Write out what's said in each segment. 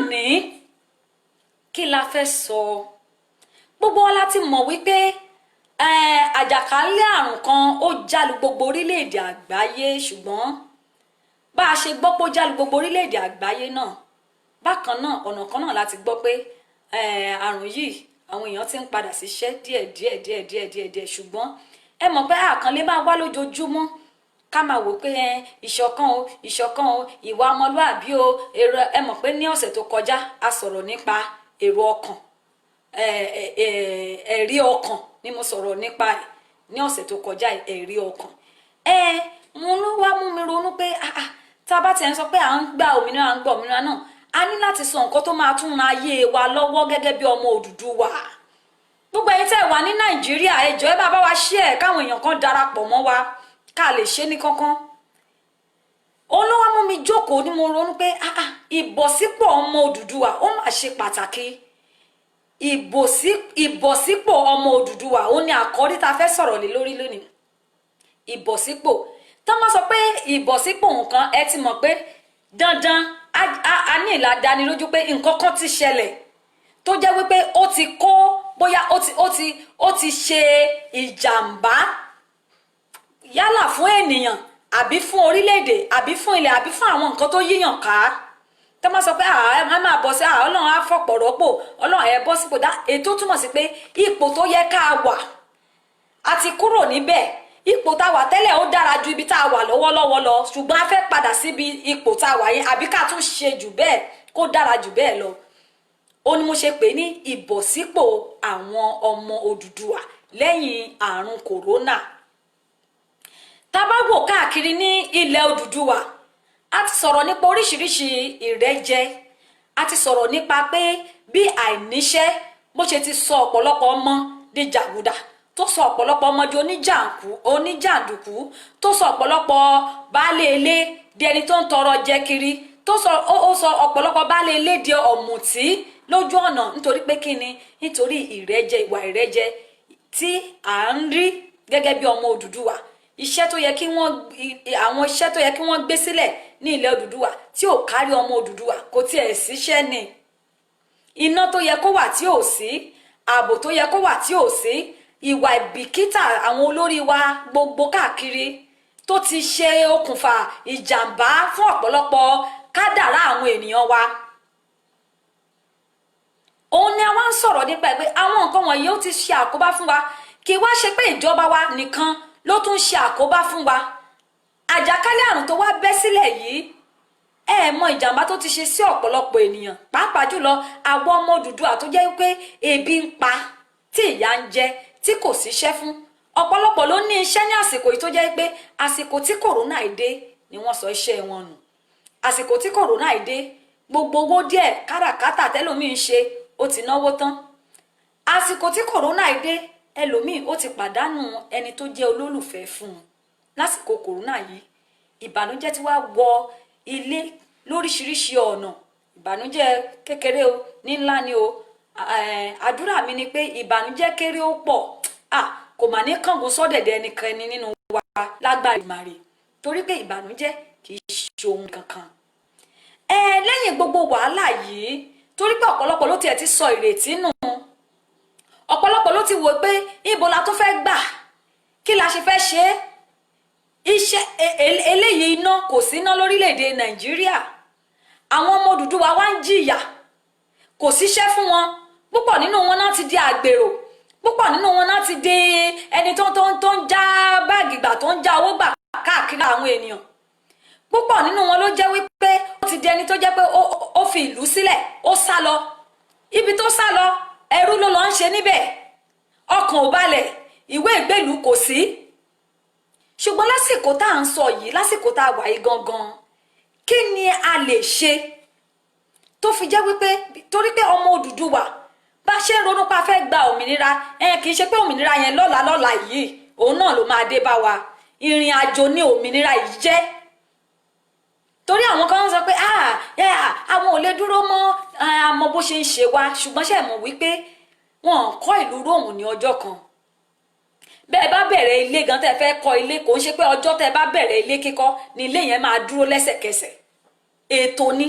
Lónìí, kí la fẹ́ sọ? Gbogbo wa la ti mọ̀ wípé àjàkálẹ̀ àrùn kan ó jálu gbogbo orílẹ̀-èdè àgbáyé. Ṣùgbọ́n bá a ṣe gbọ́ pé ó jálu gbogbo orílẹ̀-èdè àgbáyé náà, bákan náà, ọ̀nà kan náà láti gbọ́ pé àrùn yìí, àwọn èèyàn ti ń padà síṣẹ́ díẹ̀ díẹ̀ díẹ̀ díẹ̀ díẹ̀ díẹ̀. Ṣùgbọ́n ẹ mọ̀ pé àkànlé máa wá lójoojúmọ́ ká máa wò pé ìṣọ̀kan o, ìṣọ̀kan o, ìwà ọmọlúàbí o, èrò. Ẹ mọ̀ pé ní ọ̀sẹ̀ tó kọjá, a sọ̀rọ̀ nípa èrò ọkàn, ẹ̀rí ọkàn ni mo sọ̀rọ̀ nípa ẹ̀ ní ọ̀sẹ̀ tó kọjá, ẹ̀rí ọkàn. Mo ló wá mú mi ronú pé, ah ah, tá a bá tiẹ̀ ń sọ pé à ń gba òmìnira, à ń gba òmìnira náà, a ní láti sọ nǹkan tó máa tún ran ayé wa lọ́wọ́ gẹ́gẹ́ bí ọmọ Odùduwà. Gbogbo ẹ̀yin tẹ́ ẹ wà ní Nàìjíríà, ẹ jọ̀ọ́, ẹ bá bá wa share ẹ̀ káwọn èèyàn kan darapọ̀ mọ́ wa ká lè ṣe ní kánkán. Òun ló wá mú mi jókòó ní mo ronú pé, ah ah, ìbọ̀sípò ọmọ Odùduwà, ó mà ṣe pàtàkì. Ìbọ̀sípò ọmọ Odùduwà, ó ní àkọ́rí tá a fẹ́ sọ̀rọ̀ lé lórí lónìí. Ìbọ̀sípò, tá a máa sọ pé ìbọ̀sípò nǹkan, ẹ ti mọ̀ pé dandan a ní ìdánilójú pé nǹkan kan ti ṣẹlẹ̀ tó jẹ́ wípé ó ti kó, bóyá ó ti ṣe ìjàmbá, yálà fún ènìyàn àbí fún orílẹ̀-èdè àbí fún ilẹ̀ àbí fún àwọn nǹkan tó yíyàn ká. Tó máa sọ pé ẹ máa bọ̀ sí, Ọlọ́run á fọ̀pọ̀ rọ́pò, Ọlọ́run ẹ bọ́ sípò dá, ètò túmọ̀ sí pé ipò tó yẹ ká wà, a ti kúrò níbẹ̀. Ipò tá a wà tẹ́lẹ̀, ó dára ju ibi tá a wà lọ́wọ́lọ́wọ́ lọ, ṣùgbọ́n a fẹ́ padà síbi ipò tá a wà yẹn àbí ká tún ṣe jù bẹ́ẹ̀, kó dára jù bẹ́ẹ̀ lọ. Ó ní mo ṣe pè ní ìbọ̀sípò àwọn ọmọ Odùduwà lẹ́yìn àrùn kòrónà. Tá a bá wò káàkiri ní ilẹ̀ Odùduwà, a ti sọ̀rọ̀ nípa oríṣiríṣi ìrẹ́jẹ, a ti sọ̀rọ̀ nípa pé bí àìníṣẹ́ bó ṣe ti sọ ọ̀pọ̀lọpọ̀ ọmọ di jàgùdà, tó sọ ọ̀pọ̀lọpọ̀ ọmọ di oníjàǹdùkú, tó sọ ọ̀pọ̀lọpọ̀ baálé ilé di ẹni tó ń tọrọ jẹ kiri, tó sọ ó sọ ọ̀pọ̀lọpọ̀ baálé ilé di ọ̀mùtí lójú ọ̀nà. Nítorí pé kí ni? Nítorí ìrẹ́jẹ, ìwà ìrẹ́jẹ tí à ń rí gẹ́gẹ́ bí ọmọ Odùduwà. Iṣẹ́ tó yẹ kí wọ́n, àwọn iṣẹ́ tó yẹ kí wọ́n gbé sílẹ̀ ní ilẹ̀ Odùduwà tí ò kárí ọmọ Odùduwà, kò tiẹ̀ síṣẹ́ ni. Iná tó yẹ kó wà tí ò sí, ààbò tó yẹ kó wà tí ò sí, ìwà ìbìkítà àwọn olórí wa gbogbo káàkiri tó ti ṣe okùnfà ìjàmbá fún ọ̀pọ̀lọpọ̀ kádàrá àwọn ènìyàn wa, òun ni a wá ń sọ̀rọ̀ nípa ẹ̀ pé àwọn nǹkan wọ̀nyí, ó ti ṣe àkóbá fún wa. Kì í wá ṣe pé ìjọba wa nìkan ló tún ṣe àkóbá fún wa. Àjàkálẹ̀ àrùn tó wá bẹ́ sílẹ̀ yìí, ẹ mọ ìjàmbá tó ti ṣe sí ọ̀pọ̀lọpọ̀ ènìyàn, pàápàá jùlọ àwọn ọmọ Odùduwà tó jẹ́ pé ebi ń pa, tí ìyà ń jẹ, tí kò síṣẹ́ fún. Ọ̀pọ̀lọpọ̀ ló ní iṣẹ́ ní àsìkò yìí tó jẹ́ pé àsìkò tí kòrónà dé ni wọ́n sọ iṣẹ́ wọn nù. Àsìkò tí kòrónà dé, gbogbo owó díẹ̀ káràkátà tẹ́lòmíì ń ṣe, ó ti náwó tán. Àsìkò tí kòrónà dé, ẹlòmíì ó ti pàdánù ẹni tó jẹ́ olólùfẹ́ fún un lásìkò kòrónà yìí. Ìbànújẹ́ tí wàá wọ ilé lóríṣiríṣi ọ̀nà, ìbànújẹ́ kékeré o, ní ńlá ni o. Àdúrà mi ni pé ìbànújẹ́ kéré ó pọ̀, kò mà ní kángun sọ́dẹ̀dẹ̀ ẹnikẹ́ni nínú wa lágbára Èdùmàrè, torí pé ìbànújẹ́ kì í ṣe ohun kankan. Lẹ́yìn gbogbo wàhálà yìí, torí pé ọ̀pọ̀lọpọ̀ ló tiẹ̀ ti sọ ìrètí nù, ọ̀pọ̀lọpọ̀ ló ti wò pé ibo la tó fẹ́ gbà, kí la ṣe fẹ́ ṣe é, iṣẹ́ eléyìí, iná kò sí iná lórílẹ̀‐èdè Nàìjíríà, àwọn ọmọ Odùduwà wá ń jìyà, kò síṣẹ́ fún wọn, púpọ̀ nínú wọn náà ti di àgbèrò, púpọ̀ nínú wọn náà ti di ẹni tó ń já báàgì gbà, tó ń já owó gbà káàkiri àwọn ènìyàn. Púpọ̀ nínú wọn ló jẹ́ wípé ó ti di ẹni tó jẹ́ pé ó fi ìlú sílẹ̀, ó sá lọ. Ibi tó sá lọ, ẹrú ló lọ ń ṣe níbẹ̀, ọkàn ò balẹ̀, ìwé ìgbélùú kò sí. Ṣùgbọ́n lásìkò tá à ń sọ yìí, lásìkò tá a wà yìí gangan, kí ni a lè ṣe tó fi jẹ́ wípé, torí pé ọmọ Odùduwà, bá ṣe ń ronú pa fẹ́ gba òmìnira, ẹ kì í ṣe pé òmìnira yẹn lọ́la lọ́la yìí òun náà ló máa dé bá wa. Ìrìn àjò ní òmìnira yìí jẹ́, torí àwọn kan ń sọ pé, ah yeah, àwọn ò lè dúró mọ́, àmọ́ bó ṣe ń ṣe wá. Ṣùgbọ́n ṣe mọ̀ wípé wọn kọ́ ìlú Róòmù ní ọjọ́ kan? Bẹ́ẹ̀ bá bẹ̀rẹ̀ ilé gan, tẹ́ fẹ́ kọ́ ilé, kò ń ṣe pé ọjọ́ tẹ́ bá bẹ̀rẹ̀ ilé kíkọ́ ni ilé yẹn máa dúró lẹ́sẹ̀kẹsẹ̀. Ètò ni.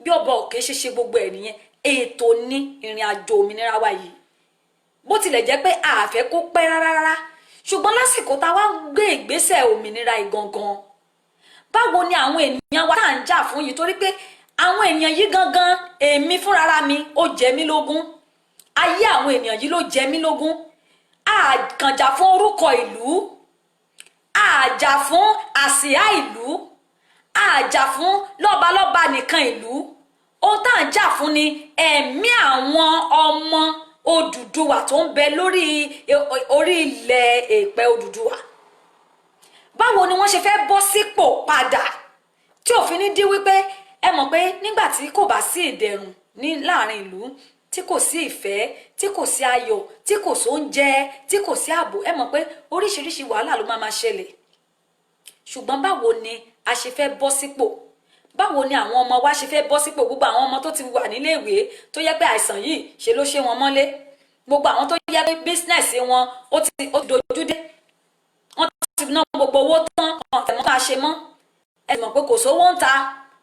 Bí Bí ọba òkè ṣe ṣe gbogbo ẹ̀ nìyẹn. Ètò ní ìrìn àjò òmìnira wa yìí, bó tilẹ̀ jẹ́ pé a fẹ́ kó pẹ́ rárá rárá, ṣùgbọ́n lásìkò tá a wá ń gbé ìgbésẹ̀ òmìnira ìgangan, báwo ni àwọn ènìyàn wa tá à ń jà fún yìí? Torí pé àwọn ènìyàn yìí gangan, èmi fúnrara mi, ó jẹ mí lógún. Ayé àwọn ènìyàn yìí ló jẹ mí lógún. A kàn jà fún orúkọ ìlú, a jà fún àsíá ìlú, a jà fún lọ́balọ́ba nìkan ìlú. Ohun tá à ń jà fún ni ẹ̀mí àwọn ọmọ Odùduwà tó ń bẹ lórí orí ilẹ̀ èèpẹ̀ Odùduwà. Báwo ni wọ́n ṣe fẹ́ bọ́ sípò padà tí òfin ní dí wípé, ẹ mọ̀ pé nígbà tí kò bá sí ìdẹ̀rùn ní láàrin ìlú, tí kò sí ìfẹ́, tí kò sí ayọ̀, tí kò sóúnjẹ, tí kò sí ààbò, ẹ mọ̀ pé oríṣiríṣi wàhálà ló máa máa ṣẹlẹ̀. Ṣùgbọ́n báwo ni a ṣe fẹ́ bọ́ sípò? Báwo ni àwọn ọmọ wa ṣe fẹ́ bọ́ sípò? Gbogbo àwọn ọmọ tó ti wà níléèwé tó yẹ pé àìsàn yìí ṣe ló ṣe wọn mọ́lé, gbogbo àwọn tó yẹ pé business wọn ó ti dojú dé, wọ́n ti ná gbogbo owó tán, ọ̀tẹ̀ mọ́ máa ṣe mọ́. Ẹ mọ̀ pé kò sówó ń ta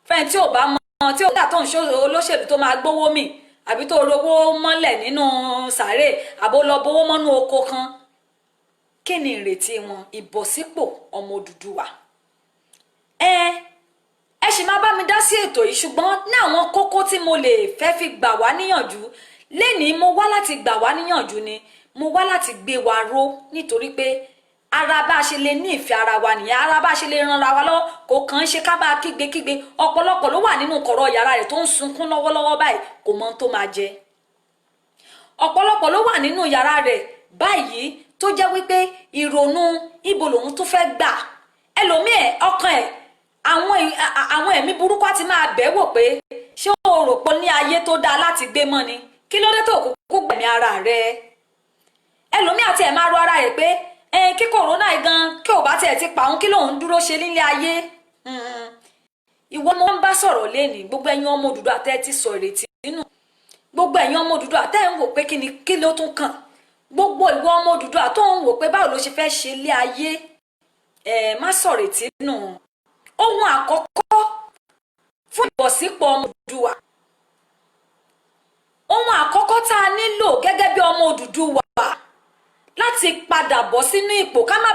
fẹ́ni tí ò bá mọ tí ò dà tó ń ṣe olóṣèlú tó máa gbówó mì, àbí tó rówó mọ́lẹ̀ nínú sàárè, àbó lọ bówó mọ́nú oko kan. Kí ni ìrètí wọn? Ìbọ̀sípò ọmọ Odùduwà. Ẹ sì máa bá mi dá sí ètò yìí, ṣùgbọ́n ní àwọn kókó tí mo lè fẹ́ fi gbà wá níyànjú lénìí, mo wá láti gbà wá níyànjú ni, mo wá láti gbé wa ró, nítorí pé ara bá a ṣe lè ní ìfẹ́ ara wa nìyẹn, ara bá a ṣe lè ran ara wa lọ́wọ́. Kò kàn ń ṣe ká máa kígbe kígbe. Ọ̀pọ̀lọpọ̀ ló wà nínú kọ̀rọ̀ yàrá rẹ̀ tó ń sunkún lọ́wọ́lọ́wọ́ báyìí, kò mọ ohun tó máa jẹ. Ọ̀pọ̀lọpọ̀ ló wà nínú yàrá rẹ̀ báyìí tó jẹ́ wípé ìrònú ibo lòun tó fẹ́ gbà. Ẹlòmíì, ọkàn ẹ̀, àwọn ẹ̀mí burúkú á ti máa bẹ̀ wò pé, ṣé o rò pé ní ayé tó dáa láti gbé mọ́ ni? Kí ló dé tó kúkú gbẹ̀mí ara rẹ̀? Ẹlòmíì àti ẹ̀ máa ro ara rẹ̀ pé ẹ kí corona yìí gan, kí ò bá tiẹ̀ ti pa òun, kí lòun dúró ṣe nílé ayé? Ìwọ mo ń bá sọ̀rọ̀ lẹ́nìí. Gbogbo ẹ̀yin ọmọ Odùduwà tẹ́ ti sọ ìrètí nù, gbogbo ẹ̀yin ọmọ Odùduwà tẹ́ ń wò pé kí ni, kí ló tún kàn, gbogbo ìwọ ọmọ Odùduwà tó ń wò pé báwo ló ṣe fẹ́ ṣe ilé ayé, ẹ má sọ̀rètí nù. Ohun àkọ́kọ́ fún ìbọ̀sípò ọmọ Odùduwà, ohun àkọ́kọ́ tá a nílò gẹ́gẹ́ bí ọmọ Odùduwà láti padà bọ̀ sínú ipò, ká má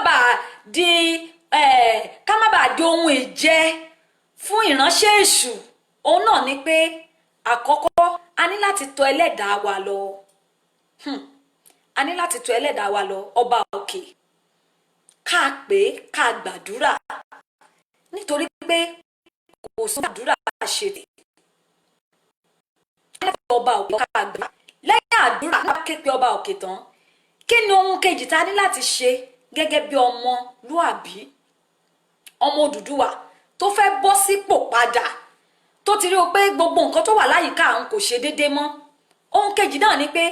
bàa di ohun ìjẹ fún ìránṣẹ́ èṣù, òun náà ni pé àkọ́kọ́, a ní láti tọ̀ ẹlẹ́dàá wa lọ. A ní láti tọ̀ ẹlẹ́dàá wa lọ, ọba òkè, ká pè é, ká gbàdúrà, nítorí pé kò sí àdúrà ṣe tè ọba òkè. Ká gbàdúrà. Lẹ́yìn àdúrà, ká ké pe ọba òkè tán, kí ni ohun kejì tá a ní láti ṣe gẹ́gẹ́ bí ọmọlúàbí, ọmọ Odùduwà tó fẹ́ bọ́ sípò padà, tó ti rí o pé gbogbo nǹkan tó wà láyìíká àwọn kò ṣe déédéé mọ́? Ohun kejì náà ni pé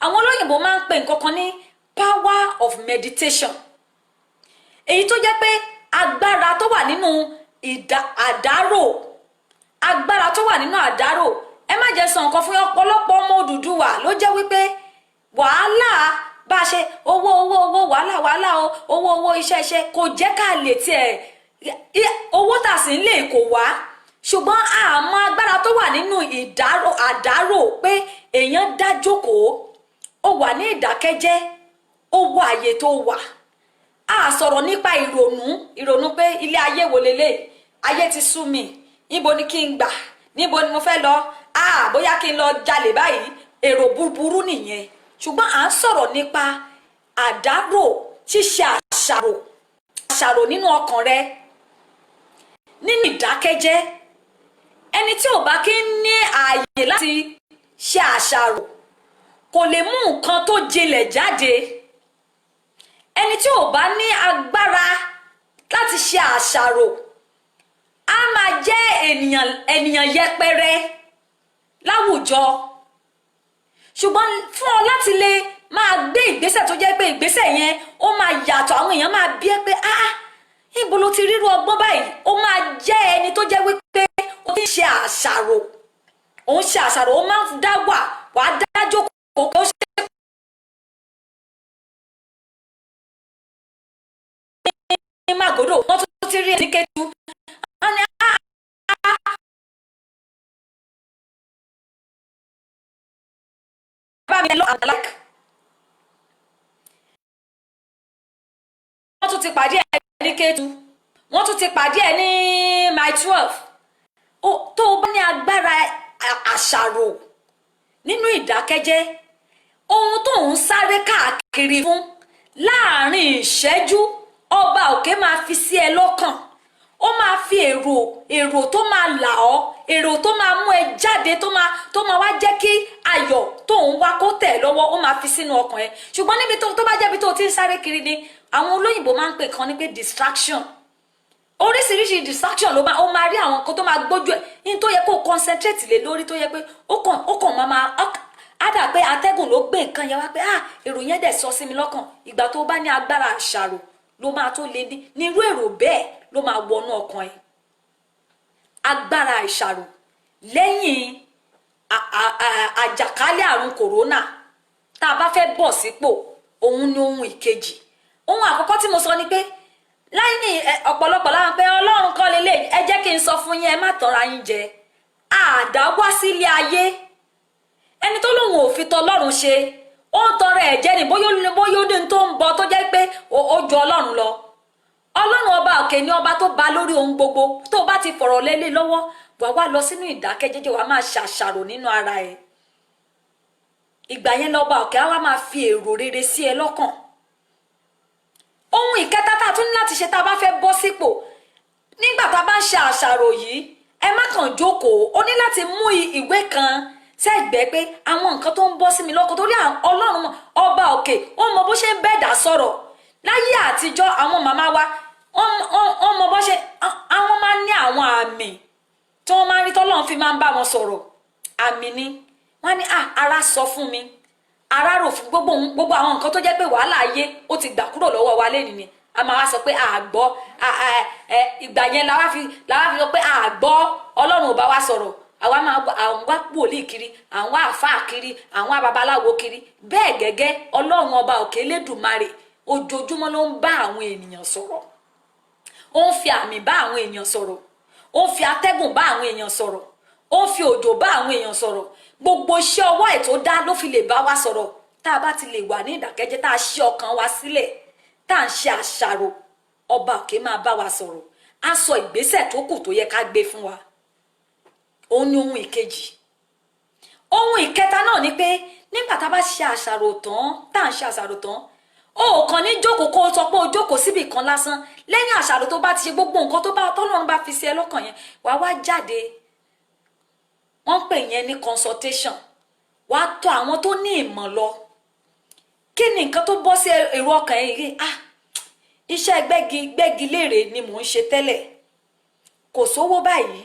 àwọn olóyìnbó máa ń pè nǹkan kan ní power of meditation, èyí tó jẹ́ pé agbára tó wà nínú àdárò, agbára tó wà nínú àdárò. Ẹ má jẹ́ sọ nǹkan fún ọ̀pọ̀lọpọ̀ ọmọ Odùduwà ló jẹ́ wípé wàhálà bá a ṣe owó, owó, owó, wàhálà, wàhálà o, owó, owó, iṣẹ́, iṣẹ́, kò jẹ́ ká lè tiẹ̀ owó tà sí lè kò wá. Ṣùgbọ́n àmọ́ agbára tó wà nínú ìdárò, àdárò, pé èèyàn dá jókòó, ó wà ní ìdákẹ́jẹ́, ó wọ àyè tó wà. A sọ̀rọ̀ nípa ìrònú, ìrònú pé ilé ayé wo lélẹ̀, ayé ti sú mi, níbo ni kí n gbà, níbo ni mo fẹ́ lọ, a bóyá kí n lọ jalè báyìí. Èrò búburú nìyẹn. Ṣùgbọ́n à ń sọ̀rọ̀ nípa àdárò, ṣíṣe àṣàrò, àṣàrò nínú ọkàn rẹ, nínú ìdákẹ́jẹ́. Ẹni tí ò bá kí ń ní ààyè láti ṣe àṣàrò kò lè mú nǹkan tó jinlẹ̀ jáde. Ẹni tí ò bá ní agbára láti ṣe àṣàrò á máa jẹ́ ènìyàn yẹpẹrẹ láwùjọ. Ṣùgbọ́n fún ọ láti lè máa gbé ìgbésẹ̀ tó jẹ́ pé ìgbésẹ̀ yẹn ó máa yàtọ̀, àwọn èèyàn máa bí ẹ pé, ah, níbo ló ti rírú ọgbọ́n báyìí? Ó máa jẹ́ ẹni tó jẹ́ wípé ó ti ń ṣe àṣàrò, ó ń ṣe àṣàrò, ó máa ń dá wà, wàá dá jókòó, ó ṣe ní Màgòdò, wọ́n tún ti rí ẹni kẹ́tù. Ẹ bá mi lọ and like. Wọ́n tún ti pàdé ẹ ní Kétu, wọ́n tún ti pàdé ẹ ní Mile 12. Tó o bá ní agbára àṣàrò nínú ìdákẹ́jẹ́, ohun tó ń sáré káàkiri fún, láàrin ìṣẹ́jú, Ọba Òkè máa fi sí ẹ lọ́kàn. Ó máa fi èrò tó máa là ọ́, èrò tó máa mú ẹ jáde, tó máa wá jẹ́ kí ayọ̀ tó ń wá kó tẹ̀ lọ́wọ́, ó máa fi sínú ọkàn ẹ. Ṣùgbọ́n níbi tó bá jẹ́bi tó ti ń sáré kiri ni, àwọn olóyìnbó máa ń pè kan ní pé distraction. Oríṣiríṣi distraction ló máa, ó máa rí àwọn nǹkan tó máa gbójú ẹ ní tó yẹ kó concentrate lé lórí, tó yẹ pé ó kàn máa á dà pé atẹ́gùn ló gbé nǹkan yẹn wá, pé ah, èrò yẹn dẹ̀ sọ sí mi lọ́kàn. Ìgbà tó bá ní agbára àṣàrò ló máa tó lé ní irú èrò bẹ́ẹ̀ ló máa wọnú ọkàn ẹ̀. Agbára ìṣàrò lẹ́yìn àjàkálẹ̀ àrùn kòrónà, tá a bá fẹ́ bọ̀ sípò, òun ni ohun ìkejì. Ohun àkọ́kọ́ tí mo sọ ni pé láyìn ọ̀pọ̀lọpọ̀ láwọn pé Ọlọ́run kọ́ lélẹ̀. Ẹ jẹ́ kí n sọ fún yín, ẹ má tọ́ra yín jẹ. Àdá wá sílé ayé. Ẹni tó lóun ò fi tọlọ́run ṣe, ó ń tọrọ ẹ̀ jẹ́ ni. Bóyá ó ní tó ń bọ tó jẹ́ pé ó ju Ọlọ́run lọ. Ọlọ́run Ọba Òkè ní ọba tó ba lórí ohun gbogbo. Tó o bá ti fọ̀rọ̀ lélẹ̀ lọ́wọ́, wà wá lọ sínú ìdákẹ́jẹ́jẹ́, wàá máa ṣàṣàrò nínú ara ẹ̀. Ìgbà yẹn lọ́ba Òkè á wá máa fi èrò rere sí ẹ lọ́kàn. Ohun ìkẹta tá a tún ní láti ṣe tá a bá fẹ́ bọ́ sípò, nígbà tá a bá ń ṣe àṣàrò yìí, ẹ má kàn jókòó. O ní láti mú ìwé kan sẹ́gbẹ̀ẹ́ pé àwọn nǹkan tó ń bọ́ sí mi lọ́kàn, torí Ọlọ́run Ọba Òkè, ó mọ bó ṣe ń bẹ̀dà sọ̀rọ̀. Láyé àtijọ́, àwọn màmá wa, wọ́n mọ bó ṣe, àwọn máa ń ní àwọn àmì tí wọ́n máa ń rí tọ́lọ́run fi máa ń bá wọn sọ̀rọ̀. Àmì ni wọ́n ní, "Ah, ara sọ fún mi, ara rò fún." Gbogbo àwọn nǹkan tó jẹ́ pé wàhálà ayé ó ti gbà kúrò lọ́wọ́ wa lẹ́nu ni a máa wá sọ pé àgbọ́. Ìgbà yẹn làwa fi sọ pé àgbọ́, Ọlọ́run ò bá wa sọ̀rọ̀. Àwa máa àwọn wá wòlíì kiri, àwọn àáfàá kiri, àwọn babaláwo kiri. Bẹ́ẹ̀ gẹ́gẹ́, Ọlọ́run Ọba Òkè Elédùmarè, ojoojúmọ́ ló ń bá àwọn ènìyàn sọ̀rọ̀. Ó ń fi àmì bá àwọn èèyàn sọ̀rọ̀, ó ń fi atẹ́gùn bá àwọn èèyàn sọ̀rọ̀, ó ń fi òjò bá àwọn èèyàn sọ̀rọ̀. Gbogbo iṣẹ́ ọwọ́ ẹ̀ tó dá ló fi lè bá wa sọ̀rọ̀. Tá a bá ti lè wà ní ìdákẹ́jẹ́, tá a ṣí ọkàn wa sílẹ̀, tá à ń ṣe àṣàrò, Ọba Òkè máa bá wa sọ̀rọ̀, á sọ ìgbésẹ̀ tó kù tó yẹ ká gbé fún wa. Òun ni ohun ìkejì. Ohun ìkẹta náà ni pé nígbà tá a bá ṣe àṣàrò tán, tá à ń ṣe àṣàrò tán, o ò kàn ní jókòó kó o sọ pé o jókòó síbì kan lásán. Lẹ́yìn àṣàrò tó bá ti ṣe, gbogbo nǹkan tó bá tọ́lọ́run bá fi sí ẹ lọ́kàn yẹn, wàá wá jáde. Wọ́n pè yẹn ní consultation. Wàá tọ̀ àwọn tó ní ìmọ̀ lọ. Kí ni nǹkan tó bọ́ sí èrò ọkàn yẹn yìí? Ah, iṣẹ́ gbẹ́gi gbẹ́gi léèrè ni mò ń ṣe tẹ́lẹ̀, kò sówó báyìí.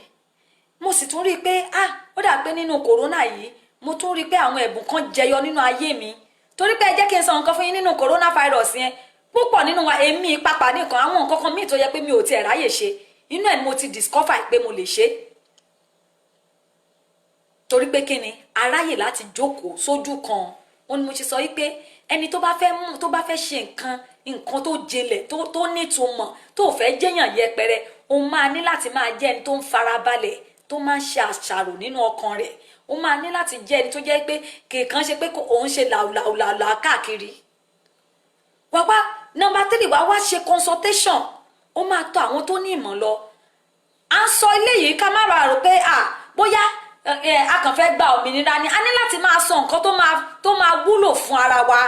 Mo sì tún rí i pé, ah, ó dà pé nínú kòrónà yìí, mo tún rí i pé àwọn ẹ̀bùn kan jẹyọ nínú ayé mi. Torí pé ẹ jẹ́ kí n sọ nǹkan fún yín, nínú coronavirus yẹn, púpọ̀ nínú wa, èmi pápá nìkan, àwọn nǹkan kan míì tó yẹ pé mi ò tiẹ̀ ráyè ṣe, inú ẹ̀ ni mo ti discover pé mo lè ṣe. Torí pé kí ni? Aráyè láti jókòó sójú kan. Ó ní mo ṣe sọ wípé ẹni tó bá fẹ́ mú, tó bá fẹ́ ṣe nǹkan tó jinlẹ̀, tó nítumọ̀, tó fẹ́ jẹ́yàn yẹpẹrẹ, ó máa ní láti máa jẹ́ ẹni tó ń farabalẹ̀, tó máa ń ṣe àṣàrò nínú ọkàn rẹ̀. Ó máa ní láti jẹ́ ẹni tó jẹ́ pé kìkan ṣe pé òun ṣe làwùlàwùlà káàkiri. Wá wá, number three, wá wá ṣe consultation. Ó máa tọ̀ àwọn tó ní ìmọ̀ lọ. À ń sọ eléyìí ká má rò pé à bóyá a kàn fẹ́ gba òmìnira ni. A ní láti máa sọ nǹkan tó máa wúlò fún ara wa,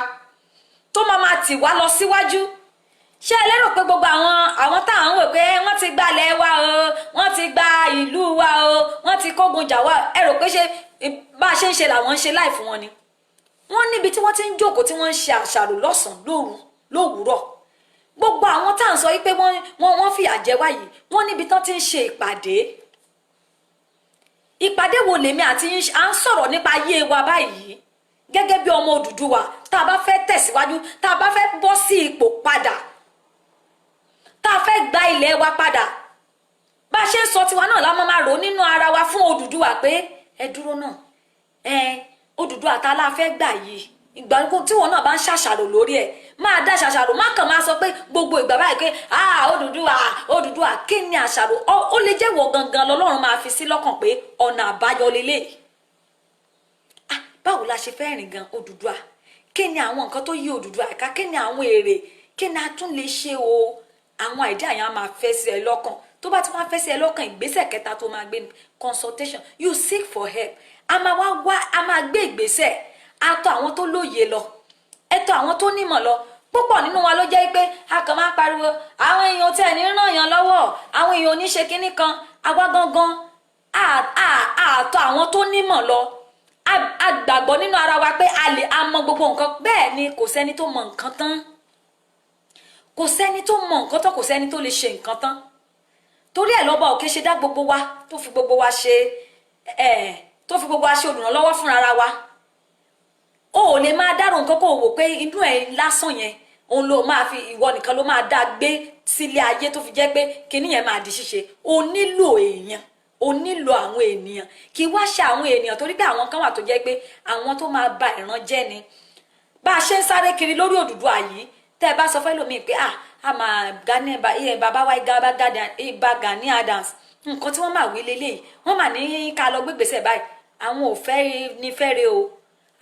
tó máa tì wá lọ síwájú. Ṣé ẹ lérò pé gbogbo àwọn tá à ń wò pé wọ́n ti gbalẹ̀ wa o, wọ́n ti gba ìlú wa o, wọ́n ti kógun jà wá, ẹ rò pé ṣé bá a ṣe ń ṣe làwọn ń ṣe láì fún wọn ni? Wọ́n níbi tí wọ́n ti ń jókòó, tí wọ́n ń ṣe àṣàrò lọ́sàn-án, lóru, lówùúrọ̀. Gbogbo àwọn tá à ń sọ yìí pé wọ́n fìyà jẹ wá yìí, wọ́n níbi tán ti ń ṣe ìpàdé. Ìpàdé wo lèmi àti yín à ń sọ̀rọ̀ nípa ayé wa báyìí gẹ́gẹ́ bí ọmọ Odùduwà? Tá a bá fẹ́ tẹ̀síwájú, tá a bá fẹ́ bọ́ sí ipò padà, tá a fẹ́ gba ilẹ̀ wa padà, bá a ṣe ń sọ tiwa náà la máa rò nínú ara wa fún Odùduwà pé ẹ dúró náà, ẹ Odùduwà tá a la fẹ́ gbà yìí. Ìgbà tí wọn náà bá ń ṣàṣàrò lórí ẹ, máa dá ṣàṣàrò. Má kàn máa sọ pé gbogbo ìgbà báyìí pé, ah, Odùduwà, Odùduwà. Kí ni àṣàrò? Ó lè jẹ́ wọ gangan lọ́lọ́run máa fi sí lọ́kàn pé ọ̀nà àbáyọ lélẹ̀. Ah, báwo Báwo la ṣe fẹ́ rìn gan Odùduwà? Kí ni àwọn nǹkan tó yí Odùduwà ká? Kí ni àwọn èrè? Kí ni a tún lè ṣe o? Àwọn idea yẹn á máa fẹ́ sí ẹ lọ́kàn. Tó bá ti wá fẹ́ sí ẹ lọ́kàn, ìgbésẹ̀ kẹta tó máa gbé ni consultation. You seek for help. A máa wá wá, a máa gbé ìgbésẹ̀, a tọ̀ àwọn tó lóye lọ, ẹ tọ̀ àwọn tó nímọ̀ lọ. Púpọ̀ nínú wa ló jẹ́ pé a kàn máa ń pariwo, àwọn èèyàn tí ẹ̀ ní ràn yàn lọ́wọ́, àwọn èèyàn ò ní ṣe kinní kan. Àwa gangan àtọ̀ àwọn tó nímọ̀ lọ. A gbàgbọ́ nínú ara wa pé a lè a mọ gbogbo nǹkan. Bẹ́ẹ̀ ni, kò sẹ́ni tó mọ nǹkan tán, kò sẹ́ni tó mọ nǹkan tán, kò sẹ́ni tó lè ṣe nǹkan tán. Torí ẹ̀ lọ́ba òkè ṣe dá gbogbo wa, tó fi gbogbo wa ṣe olùrànlọ́wọ́ fúnra wa. O ò lè máa dárò nǹkan kó o wò pé inú ẹ̀ lásán yẹn òun ló máa fi, ìwọ nìkan ló máa dá gbé sílé ayé tó fi jẹ́ pé kinní yẹn máa di ṣíṣe. O nílò èèyàn, o nílò àwọn ènìyàn. Kì í wá ṣe àwọn ènìyàn, torí pé àwọn kan wà tó jẹ́ pé àwọn tó máa ba ìran jẹ́ ni. Bá a ṣe ń sáré kiri lórí Odùduwà yìí, tẹ́ ẹ bá sọ fẹ́lòmíì pé ah, a máa Gani, bàbá wa Ìbà Gani Adams, nǹkan tí wọ́n máa wí leléyìí, wọ́n máa ní ká lọ gbégbèsè báyìí, àwọn ò fẹ́ ní fẹ́re o.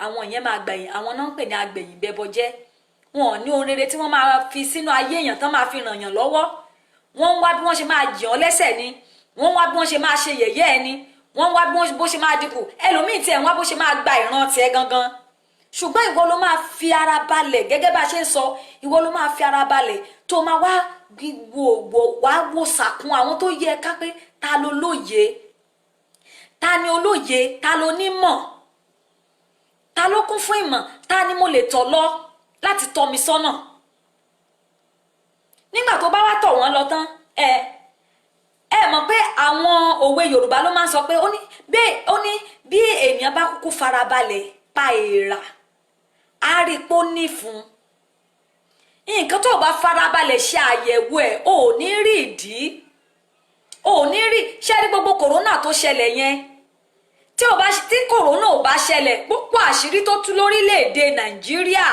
Àwọn yẹn máa gbẹ̀yìn, àwọn náà ń pè ní agbẹ̀yìn bẹbọ jẹ́. Wọn ò ní ohun rere tí wọ́n máa fi sínú ayé èèyàn tán máa fi ràn yàn lọ́wọ́. Wọ́n ń wá bí wọ́n ṣe máa jì ọ́ lẹ́sẹ̀ ni, wọ́n ń wá bí wọ́n ṣe máa ṣe yẹ̀yẹ́ ẹ ni, wọ́n ń wá bí wọ́n bó ṣe máa dínkù ẹlòmíì tiẹ̀, ń wá bó ṣe máa gba ìran tiẹ̀ gangan. Ṣùgbọ́n ìwọ ló máa fi ara balẹ̀, gẹ́gẹ́ bá a ṣe ń sọ, ìwọ ló máa fi ara balẹ̀ tó máa wá wò wò, wá wò sàkún àwọn tó yẹ ká pé ta ló lóye, ta ni olóye, ta ló nímọ̀, ta ló kún fún ìmọ̀, ta ni mo lè tọ̀ lọ láti tọ́ mi sọ́nà. Nígbà tó bá wá tọ̀ wọ́n lọ tán, ẹ mọ̀ pé àwọn òwe Yorùbá ló máa ń sọ pé ó ní bí, ó ní bí ènìyàn bá kúkú farabalẹ̀ pa èèrà, á rí i pé ó nífun. Nǹkan tó o bá farabalẹ̀ ṣe àyẹ̀wò ẹ̀, ò ní rí ìdí, ò ní rí. Ṣé rí gbogbo corona tó ṣẹlẹ̀ yẹn, tí ò bá tí corona ò bá ṣẹlẹ̀, púpọ̀ àṣírí tó tú lórílẹ̀‐èdè Nàìjíríà,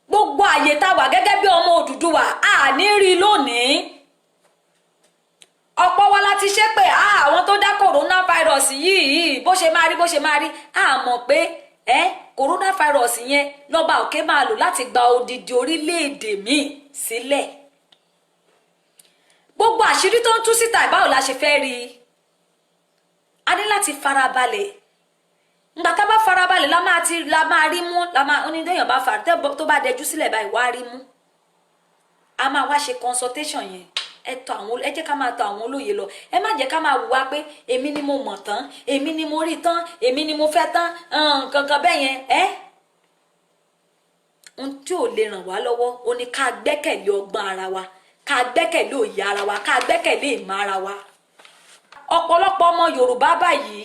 gbogbo àyè tá a wà gẹ́gẹ́ bí ọmọ Odùduwà, a ní rí lónìí. Ọ̀pọ̀ wa láti ṣe pé àwọn tó dá coronavirus yìí, bó ṣe máa rí, bó ṣe máa rí, a mọ̀ pé ẹ coronavirus yẹn lọ́ba òkè máa lò láti gba odidi orílẹ̀-èdè míì sílẹ̀. Gbogbo àṣírí tó ń tú síta, báwo la ṣe fẹ́ rí i? A ní láti farabalẹ̀. Ngbà tá a bá farabalẹ̀ la máa ti la máa rí mú, la máa onídéèyàn bá fara tó bá dẹjú sílẹ̀ báyìí, wá rí mú. A máa wá ṣe consultation yẹn. Ẹ tọ̀ àwọn, ẹ jẹ́ ká máa tọ̀ àwọn olóye lọ. Ẹ má jẹ́ ká máa wùwá pé èmi ni mo mọ̀ tán, èmi ni mo rí tán, èmi ni mo fẹ́ tán, nǹkan bẹ́ẹ̀ yẹn. Ẹ́ ohun tí ò lè ràn wá lọ́wọ́ ó ní ká gbẹ́kẹ̀lé ọgbọ́n ara wa, ká gbẹ́kẹ̀lé òye ara wa, ká gbẹ́kẹ̀lé ìmọ̀ ara wa. Ọ̀pọ̀lọpọ̀ ọmọ Yorùbá báyìí,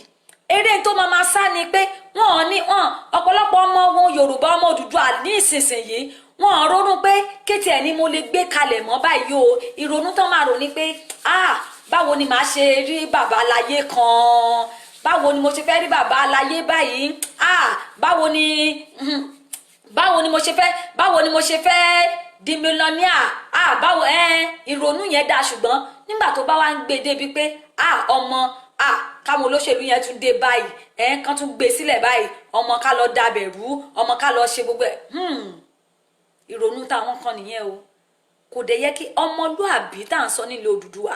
eré tó máa ma sá ni pé wọ́n ní wọ́n, ọ̀pọ̀lọpọ̀ ọmọ wọn Yorùbá, ọmọ Odùduwà ní ìsinsìnyí, wọ́n ronú pé kétì ẹ̀ ni mo lè gbé kalẹ̀ mọ́ báyìí o. Ìrònú tán máa rò ní pé, ah, báwo ni màá ṣe rí bàbá aláyé kan? Báwo ni mo ṣe fẹ́ rí bàbá aláyé báyìí? Ah, báwo ni mo ṣe fẹ́, báwo ni mo ṣe fẹ́ di millionaire? Ah, báwo ẹ ìrònú yẹn dáa, ṣùgbọ́n nígbà tó bá wá ń gbé débi pé, ah, ọmọ, ah, káwọn olóṣèlú yẹn tún dé báyìí, ẹ kán tún gbé sílẹ̀ báyìí, ọmọ, ká lọ dabẹ̀ rú, ọmọ, ká lọ ṣe gbogbo ẹ̀, ìrònú táwọn kan nìyẹn o. Kò dẹ̀ yẹ kí ọmọlúàbí tá à ń sọ nílẹ̀ Odùduwà,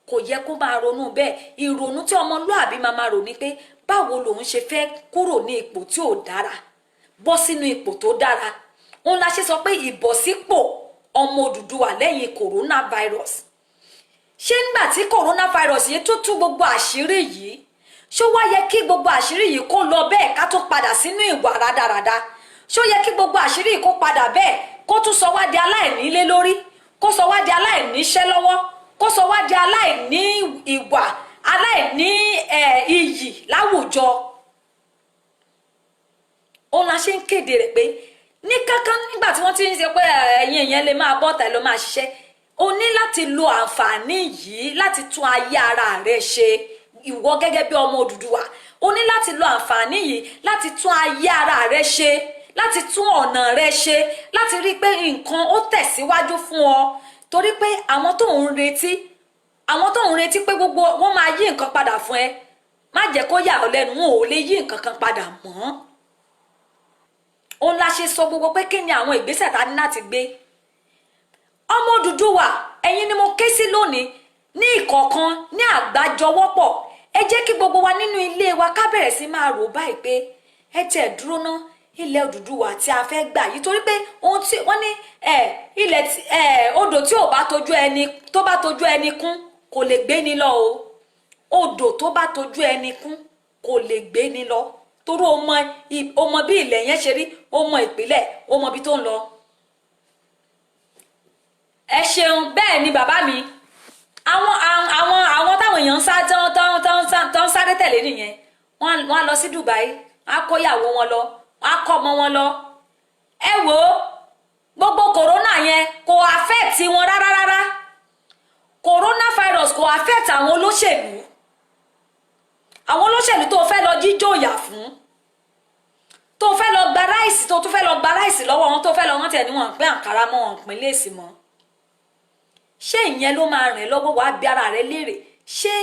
kò yẹ kó máa ronú bẹ́ẹ̀. Ìrònú tí ọmọlúàbí máa máa rò ní pé báwo lòun ṣe fẹ́ kúrò ní ipò tí ò dára bọ́ sínú ipò tó dára. Òun la ṣe sọ pé ìbọ̀sípò ọmọ Odùduwà lẹ́yìn coronavirus. Ṣé nígbà tí coronavirus yìí tó tú gbogbo àṣírí yìí, ṣó wá yẹ kí gbogbo àṣírí yìí kó lọ bẹ́ẹ̀, ká tún padà sínú ìwà rádaràda? Ṣó yẹ kí gbogbo àṣírí yìí kó padà bẹ́ẹ̀, kó tún sọ wá di aláìnílé lórí, kó sọ wá di aláìníṣẹ́ lọ́wọ́, kó sọ wá di aláìní ìwà, aláìní iyì láwùjọ? Òun la ṣe ń kéde rẹ̀ pé ní kankan, nígbà tí wọ́n ti ń ṣe pé ẹ̀yin èèyàn lè máa bọ́ tàìlọ́ máa ṣiṣẹ́, o ní láti lo àǹfààní yìí láti tún ayé ara rẹ ṣe. Ìwọ gẹ́gẹ́ bí ọmọ Odùduwà, o ní láti lo àǹfààní yìí láti tún ayé ara rẹ ṣe, láti tún ọ̀nà rẹ ṣe, láti rí i pé nǹkan ó tẹ̀síwájú fún ọ, torí pé àwọn tó ń retí pé gbogbo wọn máa yí nǹkan padà fún ẹ. Má jẹ́ kó yà ọ́ lẹ́nu, wọn ò lè yí nǹkan kan padà mọ́. Òun la ṣe sọ gbogbo pé kí ni àwọn ìgbésẹ̀ tá a ní láti gbé. Ọmọ Odùduwà, ẹ̀yin ni mo ké sí lónìí ní ìkọ̀ọ̀kan, ní àgbájọwọ́pọ̀. Ẹ jẹ́ kí gbogbo wa nínú ilé wa ká bẹ̀rẹ̀ sí máa rò báyìí pé ẹ tiẹ̀ dúró ná, ilẹ̀ Odùduwà tí a fẹ́ gbà yìí, torí pé ohun tí wọ́n ní ẹ ilẹ̀ tí ẹ odò tí ò bá tójú ẹni, tó bá tójú ẹni kún, kò lè gbé ni lọ o. Odò tó bá tójú ẹni kún kò lè gbé ni lọ, torí o mọ bí ilẹ̀ yẹn ṣe rí, o mọ ìpìlẹ̀, o mọ ibi tó ń lọ. Ẹ ṣeun. Bẹ́ẹ̀ ni bàbá mi, àwọn táwọn èèyàn ń sá tán tán tán tán sáré tẹ̀lé nìyẹn. Wọ́n á lọ sí Dubai, wọ́n á kó ìyàwó wọn lọ, wọ́n á kọ́ ọmọ wọn lọ. Ẹ wò ó, gbogbo corona yẹn kò affect wọn rárá rárá. Coronavirus kò affect àwọn olóṣèlú. Àwọn olóṣèlú tó fẹ́ lọ jíjó ìyà fún, tó fẹ́ lọ gba rice, tó tún fẹ́ lọ gba rice lọ́wọ́ wọn, tó fẹ́ lọ wọ́n tiẹ̀ ní wọn pín àǹkárá mọ́, wọn pín lace mọ́, ṣé ìyẹn ló máa rìn lọ́wọ́? Wàá bí ara rẹ léèrè, ṣé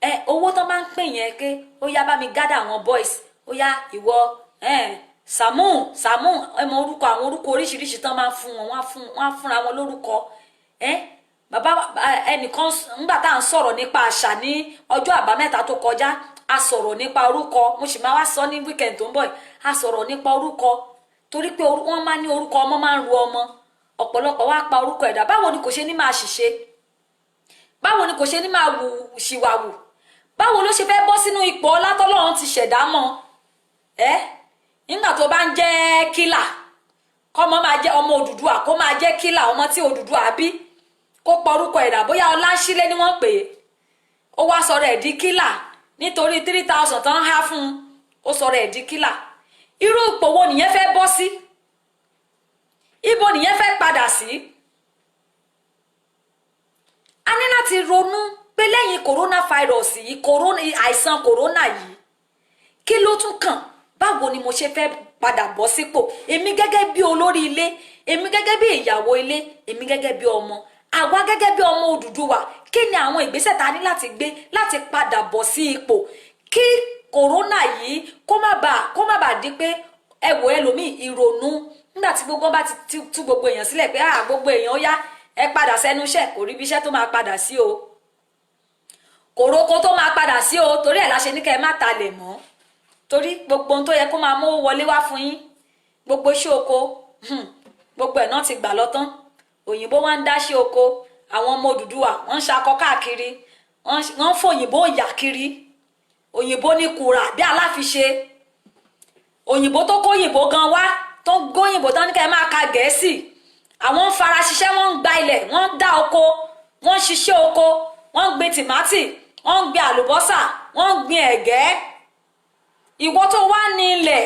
ẹ owó tó máa ń pín yẹn ké ó yá, bá mi gather àwọn boys, ó yá, ìwọ ẹ Sàmú Sàmú, ẹ mọ orúkọ, àwọn orúkọ oríṣiríṣi tán máa ń fún wọn, wọ́n á fúnra wọn lórúkọ. Ẹ bàbá ẹnìkan, ńgbà tá à ń sọ̀rọ̀ nípa àṣà ní ọjọ́ àbámẹ́ta tó kọjá, a sọ̀rọ̀ nípa orúkọ. Mo sì máa wá sọ ní weekend tó ń bọ̀ yìí. A sọ̀rọ̀ nípa orúkọ torí pé wọ́n máa ní orúkọ ọmọ máa ń ru ọmọ. Ọ̀pọ̀lọpọ̀ wá pa orúkọ ẹ̀dá. Báwo ni kò ṣe ní máa ṣìṣe? Báwo ni kò ṣe ní máa wù ṣìwàwù? Báwo ló ṣe fẹ́ bọ́ sínú ipò ọlá tọ́lọ́run ti ṣẹ̀dá mọ́ ẹ́ nígbà tó bá ń jẹ́ kílà? Kọ́mọ máa jẹ́ ọmọ Odùduwà, kó máa jẹ́ kílà, ọmọ tí Odùduwà bí, kó pọ orúkọ ẹ̀dá, bóyá Ọláńṣílẹ̀ ni wọ́n pè é, ó wá sọ̀rọ̀ ẹ̀ di kílà nítorí 3,000 tán há fún un, ó sọ̀rọ̀ ẹ̀ di kílà. Irú ipò wo nìyẹn fẹ́ bọ́ sí? Ibo nìyẹn fẹ́ padà sí? A ní láti ronú pé lẹ́yìn coronavirus yìí, corona, àìsàn corona yìí, kí ló tún kàn? Báwo ni mo ṣe fẹ́ padà bọ́ sípò? Èmi gẹ́gẹ́ bí olórí ilé, èmi gẹ́gẹ́ bí ìyàwó ilé, èmi gẹ́gẹ́ bí ọmọ, àwa gẹ́gẹ́ bí ọmọ Odùduwà, kí ni àwọn ìgbésẹ̀ tá a ní láti gbé láti padà bọ̀ sí ipò, kí corona yìí kó má bàa di pé ẹ wò, ẹlòmíì ìrònú nígbà tí gbogbo bá ti tú gbogbo èèyàn sílẹ̀ pé ah, gbogbo èèyàn ó yá, ẹ padà sẹ́nu iṣẹ́, kò rí ibi iṣẹ́ tó máa padà sí o, kòrókó tó máa padà sí o. Torí ẹ̀ la ṣe ní kẹ́ ẹ má talẹ̀ mọ́, torí gbogbo ohun tó yẹ kó máa mówó wọlé wá fún yín, gbogbo iṣẹ́ oko, gbogbo ẹ̀ náà ti gbà lọ tán. Òyìnbó wá ń dáṣẹ́ oko. Àwọn ọmọ Odùduwà wọ́n ń ṣakọ káàkiri, wọ́n ń fòyìnbó yà kiri. Òyìnbó ní kùrà bí aláfiṣe. Òyìnbó tó kóyìnbó gan wá, tó góyìnbó tán ní kẹ́ ẹ máa ka Gẹ̀ẹ́sì, àwọn ń fara ṣiṣẹ́, wọ́n ń gba ilẹ̀, wọ́n ń dá oko, wọ́n ń ṣiṣẹ́ oko, wọ́n ń gbin tìmátì, wọ́n ń gbin àlùbọ́sà, wọ́n ń gbin ẹ̀gẹ́. Ìwọ tó wá ní ilẹ̀,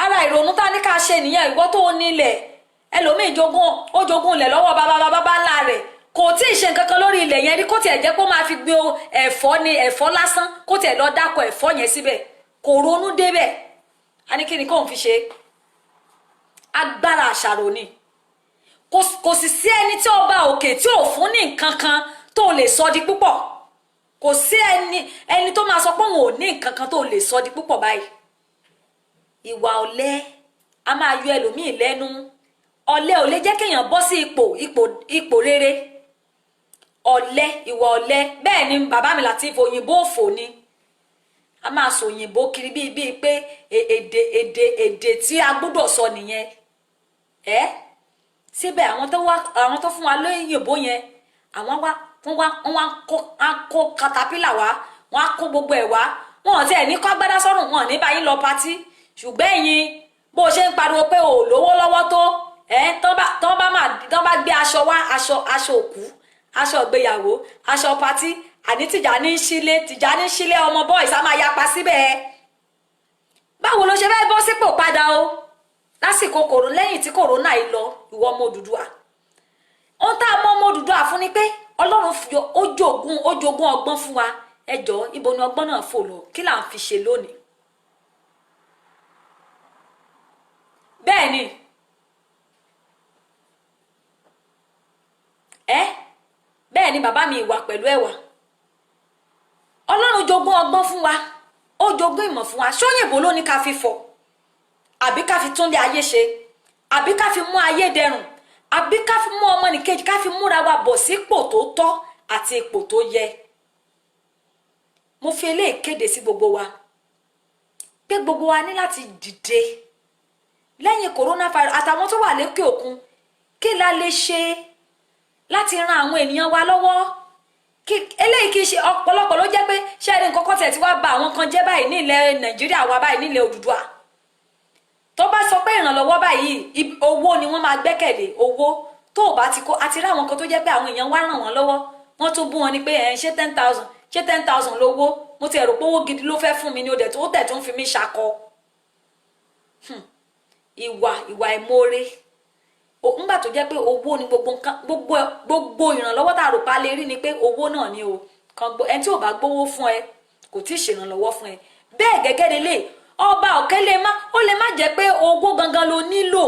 ara ìrònú tá ní ká ṣe nìyẹn. Ìwọ tó ní ilẹ̀, ẹlòmíì jogún, ó jogún ilẹ̀ lọ́wọ́ bàbá bàbá ńlá rẹ̀, kò tí ì ṣe nǹkan kan lórí ilẹ̀ yẹn rí. Kó tiẹ̀ jẹ́ kó máa fi gbin ẹ̀fọ́ ni, ẹ̀fọ́ lásán, kó tiẹ̀ lọ dáko ẹ̀fọ́ yẹn síbẹ̀, kò ronú débẹ̀. A ní kí ni kóun fi ṣe? Agbára àṣàrò ni. Kò sì sí ẹni tí ọba òkè tí ò fún ní nǹkan kan tó lè sọ di púpọ̀. Kò sí ẹni tó máa sọ pé òun ò ní nǹkan kan tó lè sọ di púpọ̀ báyìí. Ìwà ọ̀lẹ a máa yọ ẹlòmíì lẹ́nu. Ọ̀lẹ ò lè jẹ́ kéèyàn bọ́ sí ipò rere. Ọ̀lẹ, ìwà ọ̀lẹ. Bẹ́ẹ̀ ni bàbá mi Lateef, òyìnbó òfò ni. A máa sọ òyìnbó kiri bíi pé èdè tí a gbọ́dọ̀ sọ nìyẹn. Ẹ síbẹ̀, àwọn tó fún wa lóyìnbó yẹn, àwọn wá wọ́n wá kó katapila wá, wọ́n á kó gbogbo ẹ̀ wá. Wọn ò tiẹ̀ ní kó agbádá sọ́rùn, wọn ò ní bá yín lọ party. Ṣùgbọ́n ẹ̀yin, bó o ṣe ń pariwo pé o ò lówó lọ́wọ́ tó ẹ̀ tán, bá máa tán bá gbé aṣọ wá, aṣọ òkú, aṣọ ìgbéyàwó, aṣọ party, àní Tìjàní sílé ọmọ boys á máa yapa síbẹ̀. Báwo ló ṣe fẹ́ bọ́ sípò padà o lásìkò kòrò, lẹ́yìn tí corona yìí lọ? Ìwọ ọmọ Odùduwà, ohun tá a mọ ọmọ Odùduwà fún ni pé Ọlọ́run ó jogún ọgbọ́n fún wa. Ẹ jọ̀ọ́, ibo ni ọgbọ́n náà fò lọ? Kí là ń fi ṣe lónìí? Bẹ́ẹ̀ ni ẹ, bẹ́ẹ̀ ni bàbá mi, ìwà pẹ̀lú ẹwà. Ọlọ́run jogún ọgbọ́n fún wa. Ó jogún ìmọ̀ fún wa. Ṣóyìnbó ló ní ká fi fọ̀, àbí ká fi túnlé ayé ṣe, àbí ká fi mú ayé dẹrùn, àbí ká fi mú ọmọnìkejì, ká fi múra wa bọ̀ sípò tó tọ́ àti ipò tó yẹ? Mo fi eléyìí kéde sí gbogbo wa pé gbogbo wa ní láti dìde lẹ́yìn coronavirus àtàwọn tó wà lókè òkun. Kí la lè ṣe láti ran àwọn ènìyàn wa lọ́wọ́? Kí eléyìí kì í ṣe ọ̀pọ̀lọpọ̀ ló jẹ́ pé ṣé ẹni nǹkan kan tẹ̀ tí wàá ba àwọn kan jẹ́ báyìí ní ilẹ̀ Nàìjíríà wa báyìí, nílẹ̀ Odùduwà, tó bá sọ pé ìrànlọ́wọ́ báyìí, owó ni wọ́n máa gbẹ́kẹ̀lé. Owó tó o bá ti kó, àti rí àwọn kan tó jẹ́ pé àwọn èèyàn wá ràn wọ́n lọ́wọ́, wọ́n tún bú wọn ni pé ẹ̀ ń ṣe 10,000, ṣé 10,000 lówó? Mo ti ẹ̀rọ pé owó gidi ló fẹ́ fún mi ni, ó dẹ̀ tó tẹ̀ tó ń fi mí ṣakọ. Ìwà ìmoore ńgbà tó jẹ́ pé owó ni gbogbo nǹkan, gbogbo ìrànlọ́wọ́ tá a rò pa lè rí ni pé owó náà ni o kan gbọ́. Ẹni tí ò bá gbówó fún ẹ kò tí ì ṣèrànlọ́wọ́ fún ẹ. Bẹ́ẹ̀ gẹ́gẹ́ lélẹ̀, ọba òkè lè má, ó lè má jẹ́ pé owó gangan ló nílò.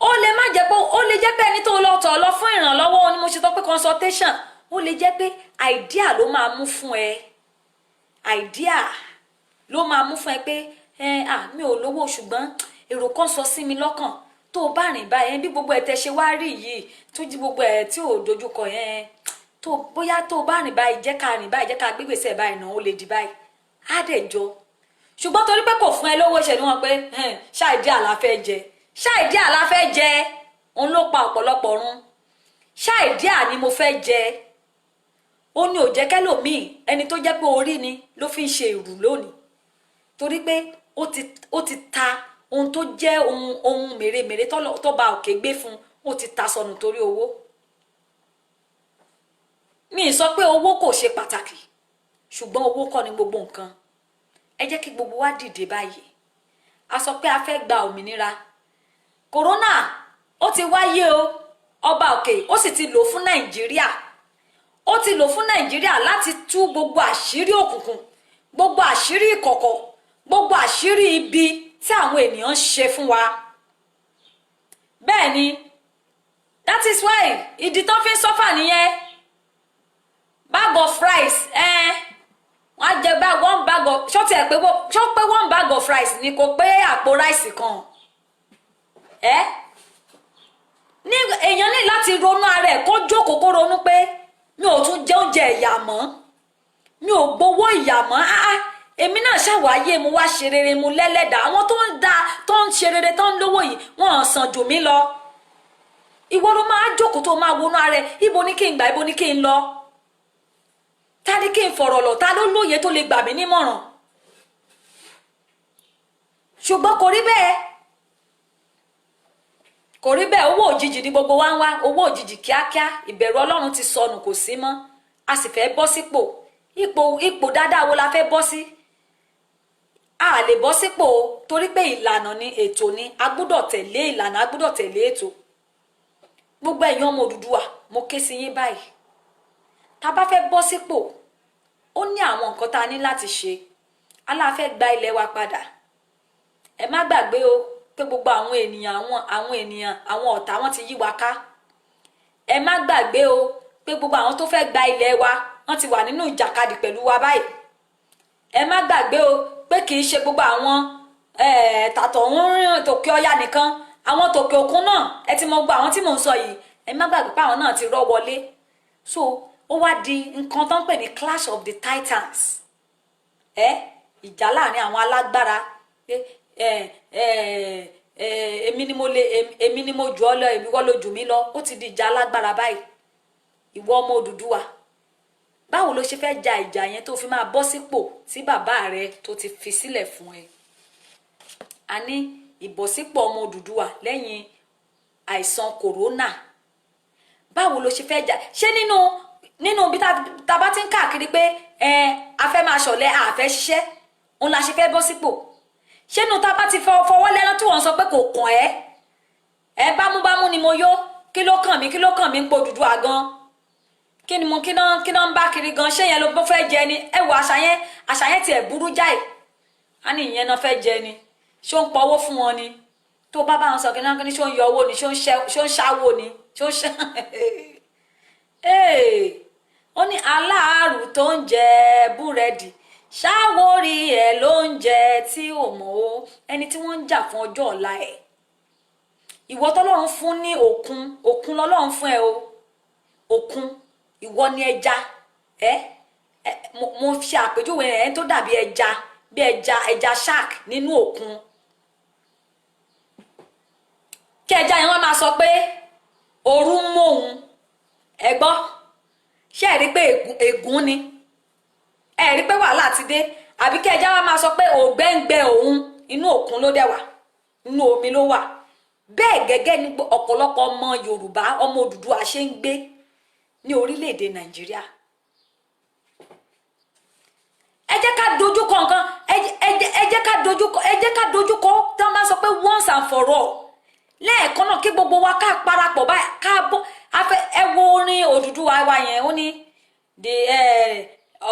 Ó lè má jẹ́ pé, ó lè jẹ́ pé ẹni tó lọ tọ̀ lọ fún ìrànlọ́wọ́ ni mo ṣe sọ pé consultation, ó lè jẹ́ pé idea ló máa mú fún ẹ, idea ló máa mú fún ẹ pé ẹ à mi ò lówó, ṣùgbọ́n èrò kan sọ sí mi lọ́kàn, tó o bá rìn báyẹn, bí gbogbo ẹ̀ tẹ́ ṣe wá rí yìí tó jí gbogbo ẹ̀ tí ò dojúkọ yẹn, tó bóyá tó o bá rìn báyìí, jẹ́ ká rìn báyìí, jẹ́ ká gbégbèsè báyìí náà, ó lè di báyìí, á dẹ̀ jọ. Ṣùgbọ́n torí pé kò fún ẹ lówó, ṣe ni wọ́n pé ṣáìdí àlàfẹ́ jẹ, ṣáìdí àlàfẹ́ jẹ, òun ló pa ọ̀pọ̀lọpọ̀ run. Ṣáìdí à ni mo fẹ́ jẹ, ó ní ò jẹ́ kẹ́lòmíì, ẹni tó jẹ́ pé orí ni ló fi ń ṣe ìrù lónìí, torí pé ó ti ta ohun tó jẹ́ ohun mèremère tó bá òkè gbé fún, ó ti ta sọnù torí owó. Mi ì sọ pé owó kò ṣe pàtàkì, ṣùgbọ́n owó kọ́ ni gbogbo nǹkan. Ẹ jẹ́ kí gbogbo wa dìde báyìí. A sọ pé a fẹ́ gba òmìnira. Corona ó ti wáyé o, ọba òkè ó sì ti lò fún Nàìjíríà, ó ti lò fún Nàìjíríà láti tú gbogbo àṣírí òkùnkùn, gbogbo àṣírí ìkọ̀kọ̀, gbogbo àṣírí ibi tí àwọn ènìyàn ń ṣe fún wa. Bẹ́ẹ̀ ni, that is why ìdí tó fi ń suffer nìyẹn. Bag of rice, wọ́n á jẹ bá one bag of, ṣó tiẹ̀ pé, ṣó pé one bag of rice ni? Kò pé àpò rice kan. Ẹ ní èèyàn ní láti ronú ara ẹ̀, kó jókòó, kó ronú pé mi ò tún jẹ oúnjẹ ìyà mọ́, mi ò gbowó ìyà mọ́. Áá, èmi náà ṣàwáyé, mo wá ṣe rere, mo lẹ́lẹ́dàá. Àwọn tó ń da, tó ń ṣe rere, tó ń lówó yìí, wọ́n sàn jù mí lọ. Ìwọ ló máa jókòó, tó máa wọnú ara ẹ: ibo ní kí n gbà, ibo ní kí n lọ, ta ni kí n fọ̀rọ̀ lọ̀, ta ló lóye tó lè gbà mí nímọ̀ràn? Ṣùgbọ́n kò rí bẹ́ẹ̀, kò rí bẹ́ẹ̀. Owó òjijì ní gbogbo wa ń wá, owó òjijì kíákíá. Ìbẹ̀rù Ọlọ́run ti sọnù, kò sí mọ́. A sì fẹ́ bọ́ sípò. Ipò dáadáa wo la fẹ́ bọ́ sí? A lè bọ́ sípò, torí pé ìlànà ni, ètò ni, a gbọ́dọ̀ tẹ̀lé ìlànà, a gbọ́dọ̀ tẹ̀lé ètò. Gbogbo ẹ̀yin ọmọ Odùduwà, mo ké sí yín báyìí. Tá a bá fẹ́ bọ́ sípò, ó ní àwọn nǹkan tá a ní láti ṣe. Aláfẹ́ gba ilẹ̀ wa padà. Ẹ má gbàgbé o pé gbogbo àwọn ènìyàn, àwọn ènìyàn, àwọn ọ̀tá wọn ti yí wa ká. Ẹ má gbàgbé o pé gbogbo àwọn tó fẹ́ gba ilẹ̀ wa, wọ́n ti wà nínú ìjàkadì pẹ̀lú wa báyìí. Ẹ má gbàgbé o pé kì í ṣe gbogbo àwọn tàtọ̀ ń rìn tòkè ọya nìkan, àwọn tòkè òkun náà, ẹ ti mọ gbogbo àwọn tí mò ń sọ yìí. Ẹ má gbàgbé pé àwọn náà ti rọ́ wọlé. So ó wá di nǹkan tó ń pè ní clash of the titans, ẹ ìjà láàrin àwọn alágbára pé ẹ ẹ ẹ èmi ni mo lè, èmi ni mo jù ọ lọ, èmi kọ́ ló jù mí lọ. Ó ti di ìjà alágbára báyìí. Ìwọ ọmọ Odùduwà, báwo ló ṣe fẹ́ ja ìjà yẹn tó fi máa bọ́ sípò tí bàbá rẹ tó ti fi sílẹ̀ fún ẹ? A ní ìbọ̀sípò ọmọ Odùduwà lẹ́yìn àìsàn kòrónà, báwo ló ṣe fẹ́ jà? Ṣé nínú bí tá a bá ti ń káàkiri pé ẹ a fẹ́ máa ṣọ̀lẹ, a fẹ́ ṣiṣẹ́, òun la ṣe fẹ́ bọ́ sípò? Ṣé nínú tá a bá ti fọwọ́ lẹ́rán tí wọ́n sọ pé kò kàn ẹ́, ẹ bámúbámú ni mo yó, kí ló kàn mí, kí ló kàn mí ń po Odùduwà gan, kí ni mo kí náà ń bá kiri gan, ṣé yẹn ló bó fẹ́ jẹ ni? Ẹ wo àṣà yẹn, àṣà yẹn tiẹ̀ burú jáì. Á ní ìyẹn náà fẹ́ jẹ ni, ṣó ń pọwó fún wọn ni? Tó bá bá wọn sọ kí náà, kí ni, ṣó ń yọ owó ni, ṣó ń ṣáwó ni, ṣó ń ṣá? Ó ní aláàrù tó ń jẹ búrẹ́dì. Ṣáwórí ẹ̀ ló ń jẹ tí ò mọ̀ o. Ẹni tí wọ́n ń jà fún ọjọ́ ọ̀la ẹ̀, ìwọ tọ́lọ́run fún ní òkun, òkun lọ́lọ́run fún ẹ o, òkun. Ìwọ ni ẹja ẹ. Mo ṣe àpèjúwe ẹ tó dàbí ẹja, bí ẹja, ẹja shark nínú òkun. Kí ẹja yẹn wọ́n máa sọ pé òru ń mú òun. Ẹ gbọ́, ṣé ẹ rí pé ègún ni? Ẹ rí pé wàhálà ti dé àbí? Kí ẹja wa máa sọ pé ògbẹ́ ń gbẹ òun, inú òkun ló dẹ̀ wà, inú omi ló wà. Bẹ́ẹ̀ gẹ́gẹ́ ní ọ̀pọ̀lọpọ̀ ọmọ Yorùbá, ọmọ Odùduwà ṣe ń gbé ní orílẹ̀-èdè Nàìjíríà. Ẹ jẹ́ ká dojúkọ nǹkan, ẹ jẹ́ ká dojúkọ, ẹ jẹ́ ká dojúkọ tí wọ́n bá sọ pé once and for all, lẹ́ẹ̀kan náà, kí gbogbo wa ká parapọ̀ báyìí, ká bọ́ afẹ́. Ẹ wo orin Odùduwà wa yẹn, ó ní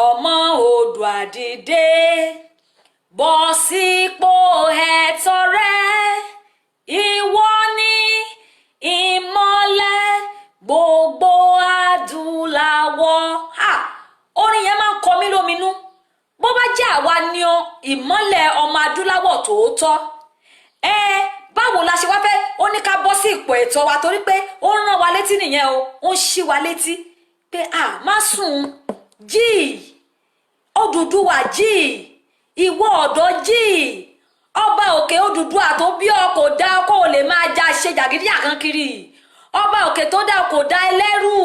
ọmọ Oòduà, dìde, bọ́ sípò ẹ̀tọ́ rẹ, ìwọ ni ìmọ́lẹ̀ gbogbo adúláwọ̀. Ha! Orin yẹn máa ń kọ mí lóminú. Bó bá jẹ́ àwa ni ọ ìmọ́lẹ̀ ọmọ adúláwọ̀ tòótọ́ ẹ, báwo la ṣe wá fẹ́? Ó ní ká bọ́ sí ipò ẹ̀tọ́ wa, torí pé ó ń rán wa létí nìyẹn o. Ó ń ṣí wa létí pé a má sùn, jí Odùduwà, jí ìwọ ọ̀dọ́, jí. Ọba òkè Odùduwà tó bí ọ kò dá kó o lè máa já ṣe jàgídíjàgan kiri. Ọba òkè tó dá kò dá ẹlẹ́rù.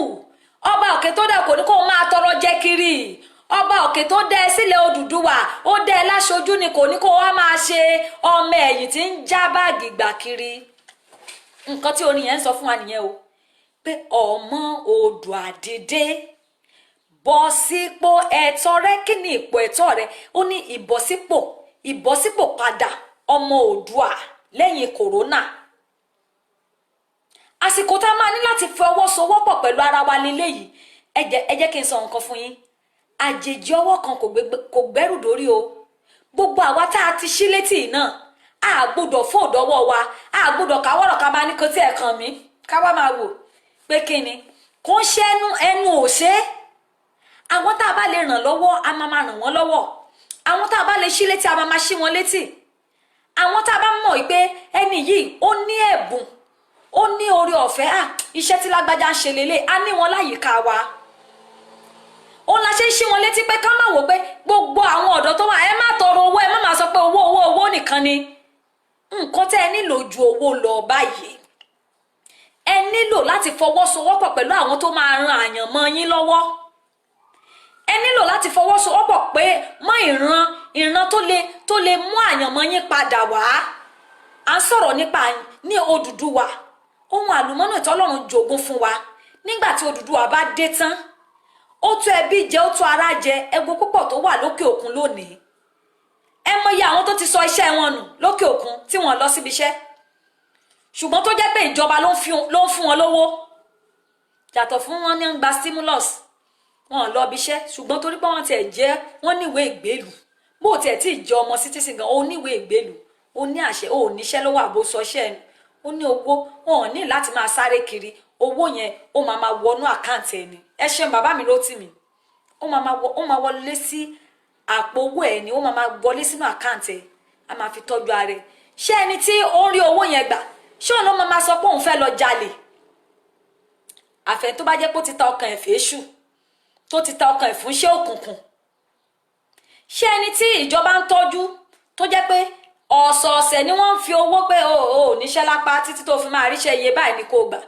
Ọba òkè tó dá kò ní kó o máa tọrọ jẹ kiri. Ọba òkè tó dá ẹ sílẹ̀ Odùduwà, ó dá ẹ láṣojú ni, kò ní kó o wá máa ṣe ọmọ ẹ̀yìn tí ń já báàgì gbà kiri. Nǹkan tí orin yẹn ń sọ fún wa nìyẹn o, pé ọmọ Oòduà, dìde, bọ́ sípò ẹ̀tọ́ rẹ. Kí ni ipò ẹ̀tọ́ rẹ? Ó ní ìbọ̀sípò, ìbọ̀sípò padà ọmọ Oòduà lẹ́yìn kòrónà. Àsìkò tá a máa ní láti fi ọwọ́ sowọ́pọ̀ pẹ̀lú ara wa leléyìí. Ẹ jẹ́ kí n sọ nǹkan fún yín. Àjèjì ọwọ́ kan kò gbẹ́rù dórí o. Gbogbo àwa tá a ti ṣí létí náà, a gbọ́dọ̀ fòdọ́wọ́ wa, a gbọ́dọ̀ káwọ́rọ̀ ká máa ní kó tí ẹ̀ kàn mí, ká wá máa wò pé kí ni kò ń ṣe ẹnu, ẹnu ò ṣe é. Àwọn tá a bá lè ràn lọ́wọ́, a máa máa ràn wọ́n lọ́wọ́. Àwọn tá a bá lè ṣí létí, a máa máa ṣí wọn létí. Àwọn tá a bá mọ̀ pé ẹni yìí, ó ní ẹ̀bùn, ó ní oore ọ̀fẹ́, à iṣẹ́ tí lágbájá ń ṣe lélẹ̀, a ní wọn láyìíká wa. Òun la ṣe ń ṣí wọn létí pé ká má wò pé gbogbo àwọn ọ̀dọ́ tó wà, ẹ má tọrọ owó, ẹ má máa sọ pé owó, owó, owó nìkan ni nǹkan tẹ́ ẹ nílò ju owó lọ báyìí. Ẹ nílò láti fọwọ́sowọ́pọ̀ pẹ̀lú àwọn tó máa ran àyànmọ́ yín lọ́wọ́. Ẹ nílò láti fọwọ́sowọ́pọ̀ pé mọ́ ìran, ìran tó lè mú àyànmọ́ yín padà wá. À ń sọ̀rọ̀ nípa ní Odùduwà, ohun àlùmọ́nì tọ́lọ́run jogún fún wa. Nígbà tí Odùduwà bá dé tán, ó tó ẹbí jẹ, ó tó ara jẹ. Ẹgbẹ́ púpọ̀ tó wà lókè òkun lónìí, ẹ mọyì àwọn tó ti sọ iṣẹ́ wọn nù lókè òkun, tí wọ́n lọ síbi iṣẹ́, ṣùgbọ́n tó jẹ́ pé ìjọba ló ń fún wọn lówó, yàtọ̀ fún wọn ní ń gba stimulus. Wọn ò lọ ibi iṣẹ́, ṣùgbọ́n torí pé wọ́n tiẹ̀ jẹ́, wọ́n níwèé ìgbélùú. Bó tiẹ̀ tí ì jẹ́ ọmọ citizen gan, ó níwèé ìgbélùú, ó ní àṣẹ, ó níṣẹ́ lọ́wọ́, àbó sọ iṣẹ́ ẹ̀, ó ní owó. Wọn ò ní láti máa sáré kiri. Owó yẹn, ó máa máa wọnú account ẹ̀ ni. Ẹ ṣeun, bàbá mi ló tì mí. Ó máa máa wọ, ó máa wọlé sí àpò owó ẹ̀ ni, ó máa máa wọlé sínú account ẹ̀, a máa fi tọ́jú ara ẹ̀. Ṣé ẹni tí ó ń rí owó yẹn gbà, ṣé òun ló máa máa sọ pé òun fẹ́ lọ jalè? Àfẹ́ tó bá jẹ́ pé ó ti ta ọkàn ẹ̀ fèéṣù, tó ti ta ọkàn ẹ̀ fún ṣé òkùnkùn. Ṣé ẹni tí ìjọba ń tọ́jú, tó jẹ́ pé ọ̀sọ̀ọ̀sẹ̀ ni wọ́n ń fi owó pé o ò níṣẹ́ lápá títí tó fi máa ríṣẹ́, iye báyìí ni kò gbà,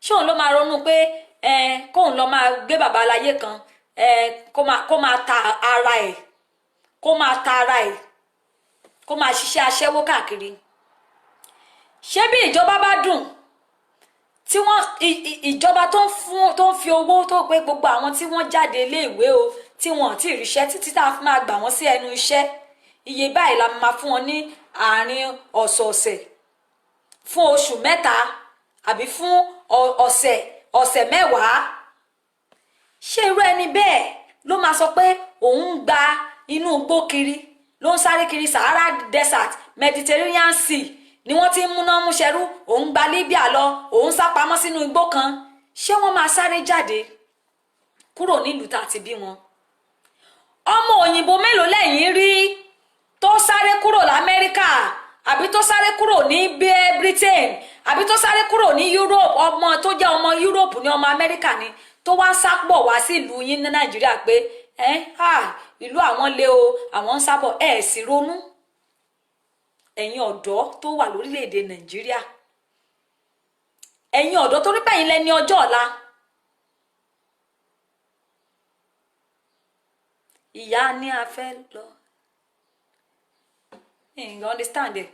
ṣé òun ló máa ronú pé ẹ kóun lọ máa gbé bàbá aláyé kan, ẹ kó máa ta ara ẹ̀, kó máa ta ara ẹ̀, kó máa ṣiṣẹ́ aṣẹ́wó káàkiri? Ṣé bí ìjọba bá dùn tí wọ́n ìjọba tó ń fún, tó ń fi owó tó pé gbogbo àwọn tí wọ́n jáde iléèwé o, tí wọ́n ti ríṣẹ́ títí tá a fi máa gbà wọ́n sí ẹnu iṣẹ́, iye báyìí la máa fún wọn ní àárín ọ̀sọ̀ọ̀sẹ̀ fún oṣù 3 àbí fún ọ̀sẹ̀, ọ̀sẹ̀ 10, ṣé irú ẹni bẹ́ẹ̀ ló máa sọ pé òun ń gba inú igbó kiri, ló ń sáré kiri Sahara Desert, Mediterranean Sea ni wọ́n ti ń múná múṣẹrú, òun gba Libya lọ, òun sá pamọ́ sínú igbó kan? Ṣé wọ́n máa sáré jáde kúrò nílùú tá a ti bí wọn? Ọmọ òyìnbó mélòó lẹ́yìn rí tó sáré kúrò lamẹ́ríkà, àbí tó sáré kúrò ní Britain, àbí tó sáré kúrò ní Europe, ọmọ tó jẹ́ ọmọ Europe ní, ọmọ Amẹ́ríkà ni, tó wá ń sápọ̀ wá sí ìlú yín ní Nàìjíríà pé ẹ ìlú àwọn lé o, àwọn ń sábọ̀? Ẹ sì ronú, ẹ̀yin ọ̀dọ́ tó wà lórílẹ̀‐èdè Nàìjíríà, ẹ̀yin ọ̀dọ́ tó rí pẹ̀yìn lẹ́ni ọjọ́ ọ̀la. Ìyá ní a fẹ́ lọ, you understand? Ẹ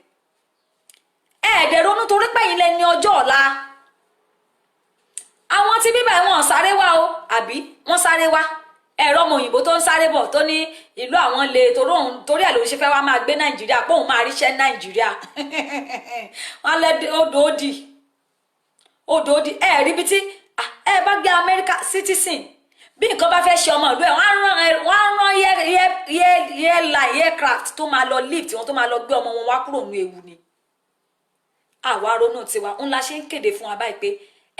ẹ̀ẹ́dẹ̀ ronú torí pẹ̀yìn lẹ́ni ọjọ́ ọ̀la. Àwọn tí bíbá wọn sáré wá o, àbí wọ́n sáré wá? Ẹ̀rọ ọmọ òyìnbó tó ń sáré bọ̀ tó ní ìlú àwọn lè torí ẹ̀ ló ṣe fẹ́ wá máa gbé Nàìjíríà, pé òun máa ríṣẹ́ Nàìjíríà. Wọn lẹ odò òdì, odò òdì. Ẹ rí ibi tí ẹ bá gbé Amẹ́ríkà citizen, bí nǹkan bá fẹ́ ṣe ọmọ ìlú ẹ̀, wọ́n á rán airline, aircraft tó máa lọ lift wọn, tó máa lọ gbé ọmọ wọn wá kúrò ní ewu ni. Àwa ronú tiwa ńlá ṣe ń kéde fún wa báyìí pé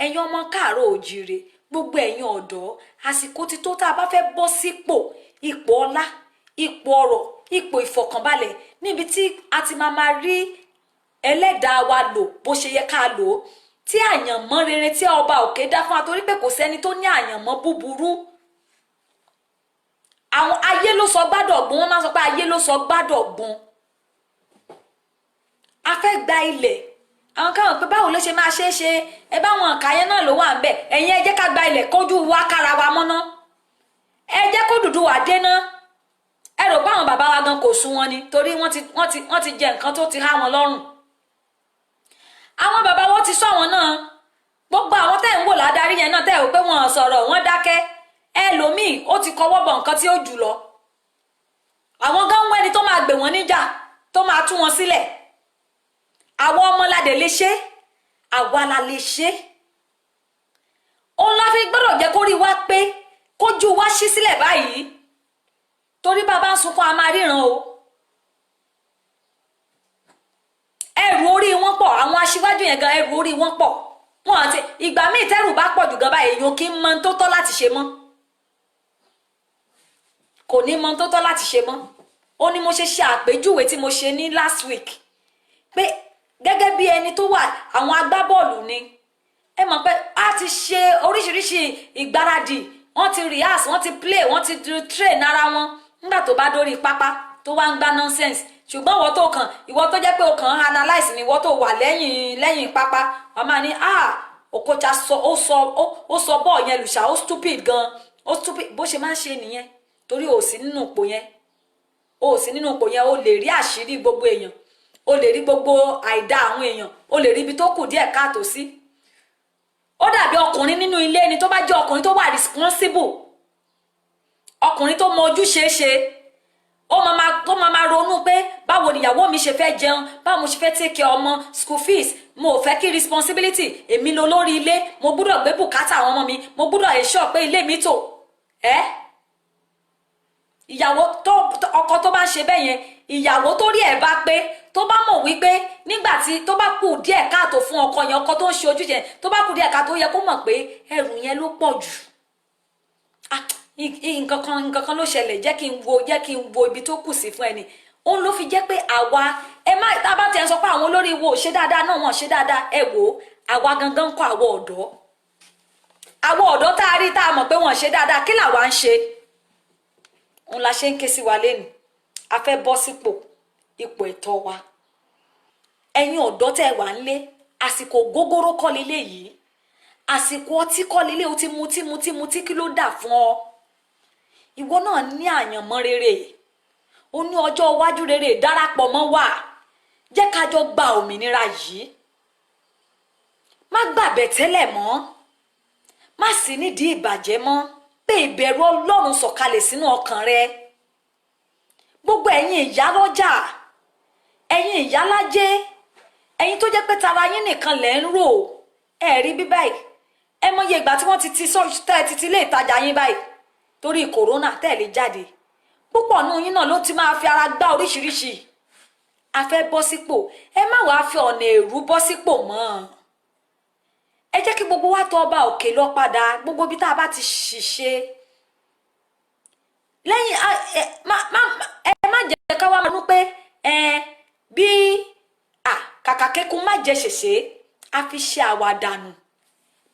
ẹ̀yin ọmọ káàárọ̀ òjíire, gbogbo ẹ̀yin ọ̀dọ́, àsìkò ti tó tá a bá fẹ́ bọ́ sípò, ipò ọlá, ipò ọrọ̀, ipò ìfọ̀kànbalẹ̀, níbi tí a ti máa máa rí ẹlẹ́dàá wa lò bó ṣe yẹ ká lò ó, tí àyànmọ́ rere tí ọba òkè dá fún wa, torí pé kò sẹ́ni tó ní àyànmọ́ búburú. Àwọn ayé ló sọ gbádọ̀gbun, wọ́n máa sọ pé ayé ló sọ gbádọ̀gbun. A fẹ́ gba ilẹ̀, àwọn káwọn pé báwo ló ṣe máa ṣe é ṣe? Ẹ báwọn àkàyẹ náà ló wà ń bẹ. Ẹ̀yin, ẹ jẹ́ ká gba ilẹ̀ kójú wa kára wa mọ́ná. Ẹ jẹ́ kó dúdú wà dé ná. Ẹ rò pé àwọn bàbá wa gan kò sún wọn ni, torí wọ́n ti jẹ nǹkan tó ti há wọn lọ́rùn. Àwọn bàbá wọn ti sọ àwọn náà. Gbogbo àwọn tẹ́ ń wò ládarí yẹn náà, tẹ́ ò pé wọ́n sọ̀rọ̀, wọ́n dákẹ́. Ẹlòmíì ó ti kọwọ́ bọ̀ nǹkan tí ó jù lọ. Àwọn gan ń wẹ́ni tó máa gbè wọ́n níjà, tó máa tú wọn sílẹ̀. Àwọn ọmọládé lè ṣe, àwa la lè ṣe. Òun la fi gbọ́dọ̀ jẹ́ kó rí wa pé, kójú wa ṣí sílẹ̀ báyìí, torí bàbá ń sunkún, a máa ríran o. Ẹrù orí wọn pọ̀. Àwọn aṣíwájú yẹn gan, ẹrù orí wọn pọ̀. Wọn àti ìgbà míì tẹ́rù bá pọ̀ jù gan báyìí, èèyàn kì í mọ tó tọ́ láti ṣe mọ́, kò ní mọ tó tọ́ láti ṣe mọ́. Ó ní mo ṣe ṣe àpèjúwe tí mo ṣe ní last week pé gẹ́gẹ́ bí ẹni tó wà, àwọn agbábọ́ọ̀lù ni, ẹ mọ̀ pé a ti ṣe oríṣiríṣi ìgbáradì, wọ́n ti rehearse, wọ́n ti play, wọ́n ti train ara wọn. Nígbà tó bá dórí pápá, tó wá ń gbá nonsense, ṣùgbọ́n ìwọ tó kàn, ìwọ tó jẹ́ pé o kàn ń analyse ni, ìwọ tó wà lẹ́yìn lẹ́yìn pápá, wọ́n máa ní, "Ah, Okocha sọ, ó sọ bọ́ọ̀ yẹn lùṣà, ó stupid gan, ó stupid." Bó ṣe máa ń ṣe nìyẹn, torí o sí nínú ipò yẹn, o sí nínú ipò yẹn. O lè rí àṣírí gbogbo èèyàn, o lè rí gbogbo àìdá àwọn èèyàn, o lè rí ibi tó kù díẹ̀ káàtó sí. Ó dàbí ọkùnrin nínú ilé ni. Tó bá jẹ́ ọkùnrin tó wà responsible, ọkùnrin tó mọ ojúṣe ṣe, ó máa tó máa ronú pé báwo nìyàwó mi ṣe fẹ́ jẹun, báwo mo ṣe fẹ́ take care ọmọ, school fees, mo ò fẹ́ kí responsibility, èmi lọ lórí ilé, mo gbúdọ̀ gbé bùkátà àwọn ọmọ mi, mo gbúdọ̀ ensure pé ilé mi tò. Ẹ́ ìyàwó tó, ọkọ tó bá ń ṣe bẹ́ẹ̀ yẹn, ìyàwó tó rí ẹ̀ bá pé, tó bá mọ̀ wípé nígbà tí tó bá kù díẹ̀ káàtó fún ọkọ yẹn, ọkọ tó ń ṣe ojúṣe, tó bá kù díẹ̀ káàtó, yẹ kó mọ̀ pé ẹrù yẹn ló pọ̀ jù. Nǹkan kan, nǹkan kan ló ṣẹlẹ̀, jẹ́ kí n wo ibi tó kù sí fún ẹni. Òun ló fi jẹ́ pé àwa, ẹ má tá a bá tiẹ̀ sọ pé àwọn olórí wo ò ṣe dáadáa náà, wọ́n ṣe dáadáa. Ẹ wò ó, àwa gangan kọ́, àwa ọ̀dọ́, àwa ọ̀dọ́ tá a rí, tá a mọ̀ pé wọ́n ṣe dáadáa, kí làwa ń ṣe? Òun la ṣe ń ké sí wa lẹ́nu. A fẹ́ bọ́ sípò, ipò ẹ̀tọ́ wa. Ẹ̀yin ọ̀dọ́ tẹ́ wà ń lé, àsìkò gógóró kọ́ lélẹ̀ yìí, àsìkò ọtí kọ́ lélẹ̀. O ti mutí, mutí, mutí, kí ló dà fún ọ? Ìwọ náà ní àyànmọ́ rere, ó ní ọjọ́ iwájú rere. Darapọ̀ mọ́ wa, jẹ́ ká jọ gba òmìnira yìí. Má gbàbẹ̀ tẹ́lẹ̀ mọ́, má sì nídìí ìbàjẹ́ mọ́, pé ìbẹ̀rù Ọlọ́run sọ̀kalẹ̀ sínú ọkàn rẹ. Gbogbo ẹ̀yin ìyálọ́jà, ẹ̀yin ìyálájẹ́, ẹ̀yin tó jẹ́ pé tara yín nìkan lẹ̀ ń rò, ẹ̀ rí bí báyìí. Ẹ mọye ìgbà tí wọ́n ti ti tẹ́ ti ti ilé ìtajà yín báyìí torí kòrónà, tẹ́ lè jáde. Púpọ̀ nù yín náà ló ti máa fi ara gbá oríṣiríṣi. A fẹ́ bọ́ sípò, ẹ má wàá fi ọ̀nà èrú bọ́ sípò mọ́. Ẹ jẹ́ kí gbogbo wa tọ̀ ọba òkè lọ padà. Gbogbo ibi tá a bá ti ṣìṣe. Lẹ́yìn ẹ má jẹ́ ká wá ronú pé ẹ bí kàkà kékun má jẹ ṣèṣe, a fi ṣe àwàdànù,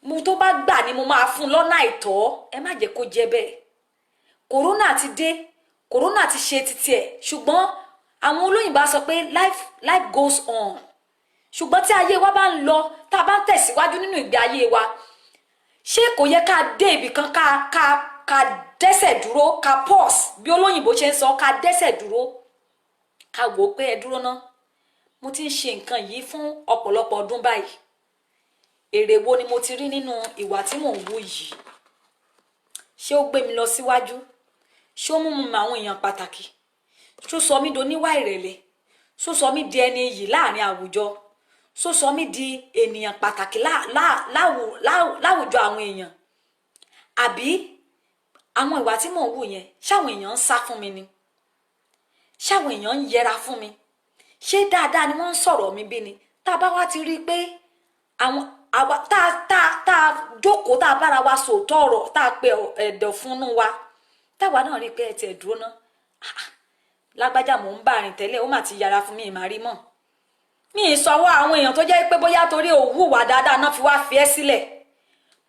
mo tó bá gbà ni mo máa fún lọ́nà àìtọ́. Ẹ má jẹ́ kó jẹ́ bẹ́ẹ̀. Corona ti dé, corona ti ṣe títí ẹ̀, ṣùgbọ́n àwọn olóyìnbó á sọ pé life goes on. Ṣùgbọ́n tí ayé wa bá ń lọ, tá a bá ń tẹ̀síwájú nínú ìgbé ayé wa, ṣé kò yẹ ká dé ibì kan, ká dẹ́sẹ̀ dúró, ká pause, bí olóyìnbó ṣe ń sọ, ká dẹ́sẹ̀ dúró, ká wò ó pé, ẹ dúró ná, mo ti ń ṣe nǹkan yìí fún ọ̀pọ̀lọpọ̀ ọdún báyìí, èrè wo ni mo ti rí nínú ìwà tí mò ń wù yìí? Ṣé ó gbé mi lọ síwájú? Ṣé ó mú mi mọ àwọn èèyàn pàtàkì? Ṣó sọ mí doníwà ìrẹ̀lẹ̀? Ṣó sọ mí di ẹni iyì láàrin àwùjọ? Ṣó sọ mí di ènìyàn pàtàkì láwùjọ àwọn èèyàn? Àbí àwọn ìwà tí mò ń wù yẹn, ṣáwọn èèyàn ń sá fún mi ni? Ṣáwọn èèyàn ń yẹra fún mi? Ṣé dáadáa ni wọ́n ń sọ̀rọ̀ mi bí ni? Tá a bá wá ti rí i pé àwọn àwa tá a jókòó, tá a bára wa sòótọ́ ọ̀rọ̀, tá a pe ẹ̀dọ̀ fúnnú wa, táwa náà rí i pé ẹ tiẹ̀ dúró ná, lágbájá mò ń bá rìn tẹ́lẹ̀, ó mà ti yára fún mi, ìmà rí mọ́ mi ì sọwọ́ àwọn èèyàn tó jẹ́ pé bóyá torí òwú wà dáadáa náà fi wá fi ẹ́ sílẹ̀.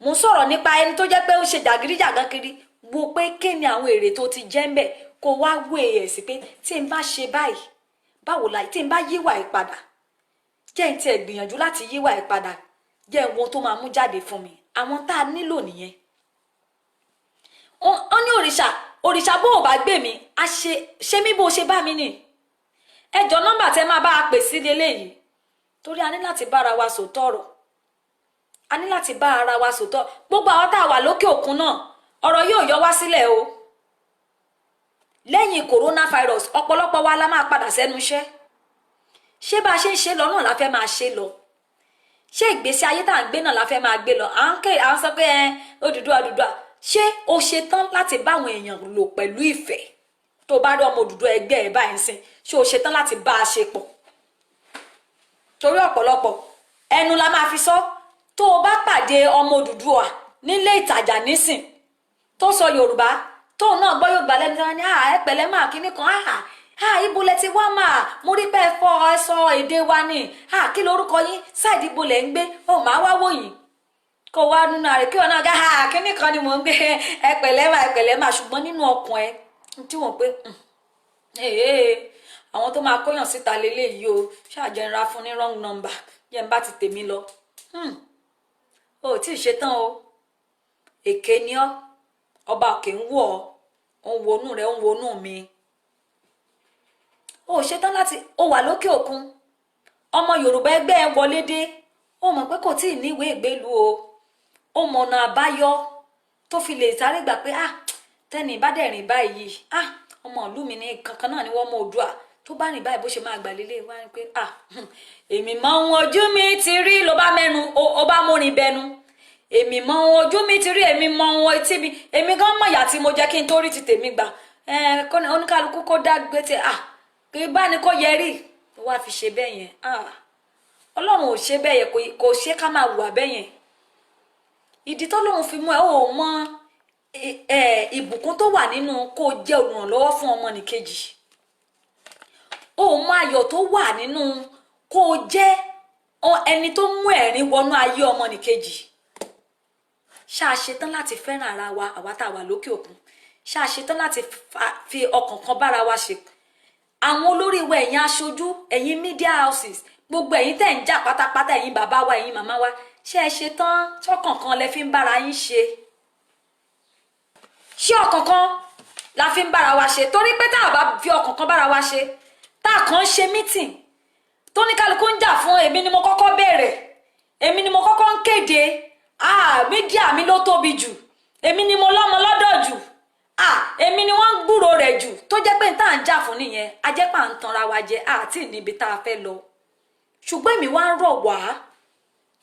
Mo ń sọ̀rọ̀ nípa ẹni tó jẹ́ pé ó ṣe jàgídíjàgan kiri. Wo pé kí ni àwọn èrè tó ti jẹ́ ń bẹ̀, kó wá wé ẹ̀ sí pé tí n bá ṣe báyìí, báwo la? Tí n bá yíwà ẹ̀ padà, jẹ́ n tiẹ̀ gbìyànjú láti yíwà ẹ̀ padà, jẹ́ n wo tó máa mú jáde fún mi. Àwọn tá a nílò nìyẹn. Ó ní òrìṣà, òrìṣà bó o bá gbé mi, a ṣe ṣé mi bó o ṣe bá mi nì. Ẹ jọ, nọ́mbà tẹ máa bá a pè sí leléyìí, torí a ní láti bára wa sòótọ́ ọ̀rọ̀, a ní láti bá ara wa sòótọ́. Gbogbo àwọn tá a wà lókè òkun náà, ọ̀rọ̀ yóò yọ wá sílẹ̀ o. Lẹ́yìn coronavirus, ọ̀pọ̀lọpọ̀ wa la máa padà sẹ́nu iṣẹ́. Ṣé bá a ṣe ń ṣe lọ náà la fẹ́ máa ṣe lọ? Ṣé ìgbésí ayé tá à ń gbé náà la fẹ́ máa gbé lọ? À ń ké, à ń sọ pé ẹ Odùduwà, Odùduwà. Ṣé o ṣe tán láti bá àwọn èèyàn lò pẹ̀lú ìfẹ́? Tó bá rí ọmọ Odùduwà ẹgbẹ́ ẹ̀ báyìí ń sìn, ṣé o ṣe tán láti bá a ṣe pọ̀? Torí ọ̀pọ̀lọpọ̀ ẹnu la máa fi sọ. Tó o bá pàdé ọmọ Odùduwà nílé ìtajà nísìn, tó sọ Yorùbá, tóun náà gbọ́ Yorùbá lẹ́nu, tí wọ́n ní, "À, ẹ pẹ̀lẹ́ máa, kíní kan, à, ibo lẹ ti wá máa? Mo rí pé ẹ fọ, ẹ sọ èdè wa ni. À, kí lorúkọ yín? Side ibo lẹ ń gbé? Ó máa wá wò yín." Kó wá nínú àrè kí wọn náà gá, "À, kíní kan ni mò ń gbé. Ẹ pẹ̀lẹ́ máa, ẹ pẹ̀lẹ́ máa." Ṣùgbọ́n nínú ọkàn ẹ tí wọ́n pé àwọn tó máa kóyàn síta leléyìí o, ṣáàjẹnra fún ní wrong number, jẹ́ n bá ti tèmi lọ. O ò tí ì ṣetán o. Èké ni ọ́. Ọba òkè ń wọ̀ ọ́, ó ń wonú rẹ̀, ó ń wonú mi. O ò ṣetán láti o wà lókè òkun, ọmọ Yorùbá ẹgbẹ́ ẹ wọlé dé, ó mọ̀ pé kò tí ì níwèé ìgbélú o, ó mọ̀nà àbáyọ tó fi lè sáré gbà pé, ah, tẹ́ni bá dẹ̀ rìn báyìí, ah, ọmọ ìlú mi ní kankan náà ni wọ́n mọ Oòduà, tó bá rìn báyìí, bó ṣe máa gbà lélẹ̀ wá ní pé, ah, èmi mọ ohun ojú mi ti rí. Ló bá mẹ́nu, ó bá múrin bẹnu, èmi mọ ohun ojú mi ti rí, èmi mọ ohun etí mi, èmi gan mọ̀ ìyà tí mo jẹ́ kí n tó rí ti tèmi gbà. Oníkálukú kó dá gbé tí, ah, kì í bá ní kó yẹ rí tó wá fi ṣe bẹ́ẹ̀ yẹn. Ah, Ọlọ́run ò ṣe bẹ́ẹ̀ yẹn, kò ṣe ká máa wùwà bẹ́ẹ̀ yẹn. Ìdí tọ́lọ́run fi mú ẹ, ó mọ ìbùkún tó wà nínú kó o jẹ́ olùrànlọ́wọ́ fún ọmọnìkejì. Ó mọ ayọ̀ tó wà nínú kó o jẹ́ ẹni tó mú ẹ̀rín wọnú ayé ọmọnìkejì. Ṣáà ṣetán láti fẹ́ràn ara wa, àwa tá a wà lókè òkun? Ṣáà ṣetán láti fi ọkàn kan bára wa ṣe? Àwọn olórí wa, ẹ̀yin aṣojú, ẹ̀yin media houses, gbogbo ẹ̀yin tẹ̀ ń jà pátápátá, ẹ̀yin bàbá wa, ẹ̀yin màmá wa, ṣé ẹ ṣe tán? Ṣọ́kàn kan lẹ fi ń bára yín ṣe? Ṣé ọkàn kan la fi ń bára wa ṣe? Torí pé tá a bá fi ọkàn kan bára wa ṣe, tá a kàn ń ṣe meeting, tó ní kálukú ń jà fún èmi ni mo kọ́kọ́ bẹ̀rẹ̀, èmi ni mo kọ́kọ́ ń kéde, ah, media mi ló tóbi jù, èmi ni mo lọ́mọ lọ́dọ̀ jù, ah, èmi ni wọ́n ń gbúrò rẹ̀ jù, tó jẹ́ pé tá à ń jà fún nìyẹn, a jẹ́ pà ń tanra wa jẹ àti níbi tá a fẹ́ lọ. Ṣùgbọ́n èmi wá ń rọ̀ wá,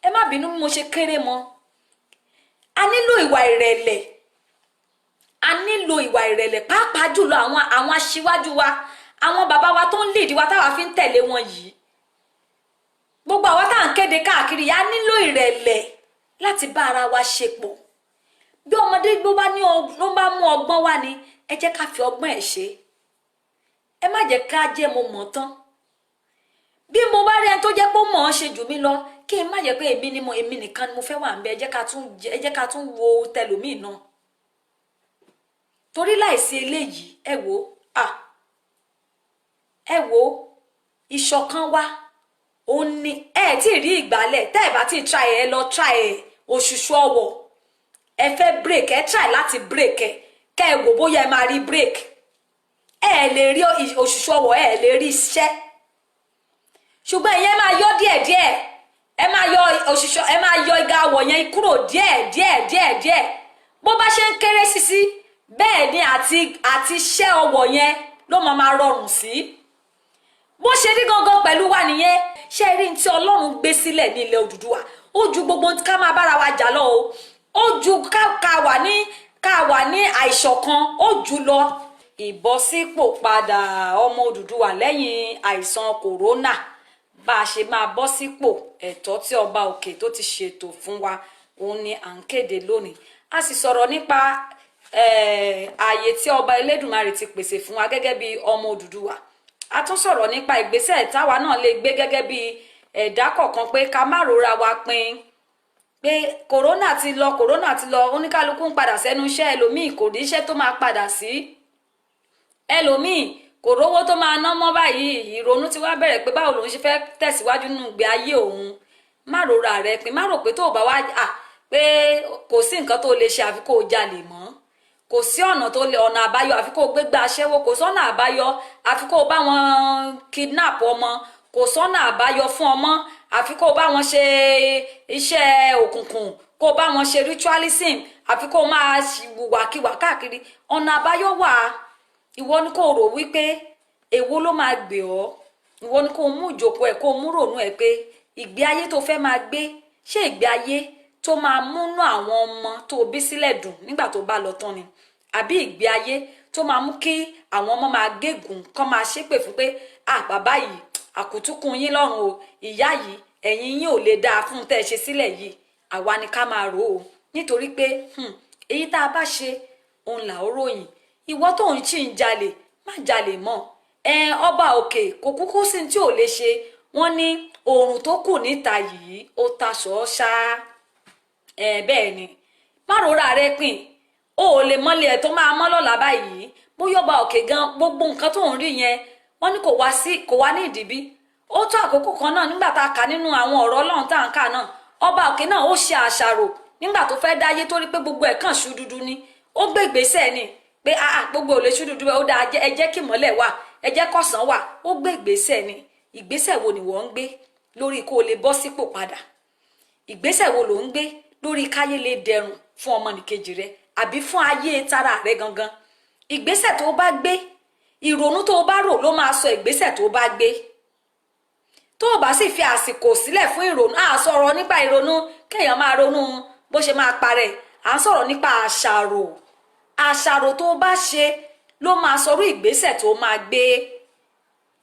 ẹ má bínú bí mo ṣe kéré mọ́, a nílò ìwà ìrẹ̀lẹ̀, a nílò ìwà ìrẹ̀lẹ̀, pàápàá jùlọ àwọn aṣíwájú wa, àwọn bàbá wa tó ń lead wa, táwa fi ń tẹ̀lé wọn yìí, gbogbo àwa tá à ń kéde káàkiri, a nílò ìrẹ̀lẹ̀ láti bá ara wa ṣe pọ̀. Bí ọmọdé ló bá ní ló bá mú ọgbọ́n wá ni, Ẹ jẹ́ ká fi ọgbọ́n ẹ̀ ṣe. Ẹ má jẹ́ ká jẹ́ mo mọ̀ tán. Bí mo bá rí ẹni tó jẹ́ pé ó mọ̀ ọ́n ṣe jù mí lọ, kí n má jẹ́ pé èmi ni mo, èmi nìkan ni mo fẹ́ wà ń bẹ. Ẹ jẹ́ ká tún wo tẹlòmíì náà, torí láìsí eléyìí, ẹ wò ó, ẹ wò ó, ìṣọ̀kan wa òun ni ẹ tí ì rí ìgbálẹ̀. Tẹ́ ẹ bá tí ì try, ẹ lọ try ẹ. Òṣùṣù ọwọ̀ ẹ fẹ́ break, ẹ try láti break ẹ, kẹ́ ẹ wò bóyá ẹ máa rí break. Ẹ lè rí òṣùṣù ọwọ̀, ẹ lè rí iṣẹ́, ṣùgbọ́n ìyẹn máa yọ díẹ̀díẹ̀. Ẹ máa yọ òṣùṣù, ẹ máa yọ ìga àwọ̀ yẹn kúrò díẹ̀ díẹ̀ díẹ̀ díẹ̀. Bó bá ṣe ń kéré sísí, bẹ́ẹ̀ ni àti iṣẹ́ ọwọ̀ yẹn ló máa rọrùn sí. Bó ṣe rí gangan pẹ̀lú wa nìyẹn. Ṣé rí tí Ọlọ́run gbé sílẹ̀ ní ilẹ̀ Odùduwà, ó ju gbogbo ká máa bára wa jà lọ o. Ó ju ká wà ní àìṣọ̀kan, ó jù lọ. Ìbọ̀sípò padà ọmọ Odùduwà lẹ́yìn àìsàn kòrónà, bá a ṣe máa bọ́ sípò ẹ̀tọ́ tí ọba òkè tó ti ṣètò fún wa, òun ni à ń kéde lónìí. A sì sọ̀rọ̀ nípa ààyè tí ọba Elédùmarè ti pèsè fún wa gẹ́gẹ́ bí ọmọ Odùduwà. A tún sọ̀rọ̀ nípa ìgbésẹ̀ táwa náà lè gbé gẹ́gẹ́ bí ẹ̀dá kọ̀ọ̀kan, pé ká má rora wa pin pé kòrónà ti lọ, kòrónà ti lọ, oníkálukú ń padà sẹ́nu iṣẹ́. Ẹlòmíì kò ní iṣẹ́ tó máa padà sí, ẹlòmíì kò rówó tó máa ná mọ́ báyìí. Ìrònú ti wá bẹ̀rẹ̀ pé báwo lòun ṣe fẹ́ tẹ̀síwájú nínú ìgbé ayé òun. Má rora rẹ pin, má rò pé tó o bá wá à pé kò sí nǹkan tó lè ṣe àfi kó o jalè mọ́, kò sí ọ̀nà tó lè ọ̀nà àbáyọ àfi kó o gbégbá aṣẹ́wó, kò sọ́nà àbáyọ àfi kó o bá wọn kidnap ọmọ, kò sọ́nà àbáyọ fún ọmọ àfi kó o bá wọn ṣe iṣẹ́ òkùnkùn, kó o bá wọn ṣe ritualism, àfi kó o máa wùwàkiwà káàkiri. Ọ̀nà àbáyọ wà. Ìwọ ni kó o rò wípé èwo ló máa gbé ọ. Ìwọ ni kó o mú ìjókòó ẹ, kó o mú rònú ẹ pé ìgbé ayé tó fẹ́ máa gbé, ṣé ìgbé ayé tó máa múnú àwọn ọmọ tó bí sílẹ̀ dùn nígbà tó bá lọ tán ni, àbí ìgbé ayé tó máa mú kí àwọn ọmọ máa gégùn kán, máa ṣépè fún pé, "Ah, bàbá yìí, àkútúkùn yín lọ́rùn o. Ìyá yìí, ẹ̀yìn yín ò lè dáa fún tẹ́ ẹ ṣe sílẹ̀ yìí"? Àwa ni ká máa rò ó, nítorí pé èyí tá a bá ṣe òun là ó ròyìn. Ìwọ tó ń ṣì ń jalè, má jalè mọ́ ẹ. Ọba òkè kò kúkú sí tí ò lè ṣe. Wọ́n ní oòrùn tó kù níta yìí, ó taṣọ ṣá ẹ. Bẹ́ẹ̀ ni, má rora rẹ pin. O ò lè mọ́lẹ̀ ẹ̀ tó máa mọ́ lọ́la báyìí. Bóyá ọba òkè gan, gbogbo nǹkan tó ń rí yẹn, wọ́n ní kò wá sí, kò wá ní ìdìbí. Ó tó àkókò kan náà, nígbà tá a kà nínú àwọn ọ̀rọ̀ Ọlọ́run tá à ń kà náà, ọba òkè náà ó ṣe àṣàrò nígbà tó fẹ́ dáyé, tó rí pé gbogbo ẹ̀ kàn ṣú dúdú ni. Ó gbé ìgbésẹ̀ ni pé, "Ah, gbogbo ò lè ṣú dúdú, ó dáa, ẹ jẹ́ kí ìmọ́lẹ̀ wà, ẹ jẹ́ kọ̀sán wà." Ó gbé ìgbésẹ̀ ni. Ìgbésẹ̀ wo ni wọ́n ń gbé lórí kó o lè bọ́ sípò padà? Ìgbésẹ̀ wo ló ń gbé lórí káyé lè dẹrùn fún ọmọnìkejì rẹ àbí fún ayé tara rẹ gangan? Ìgbésẹ̀ tó bá gbé, ìrònú tó bá rò ló máa sọ ìgbésẹ̀ tó bá gbé. Tó o bá sì fi àsìkò sílẹ̀ fún ìrònú, à sọ̀rọ̀ nípa ìrònú kéèyàn máa ronú bó ṣe máa parẹ́, à ń sọ̀rọ̀ nípa àṣàrò. Àṣàrò tó bá ṣe ló máa sọrú ìgbésẹ̀ tó máa gbé.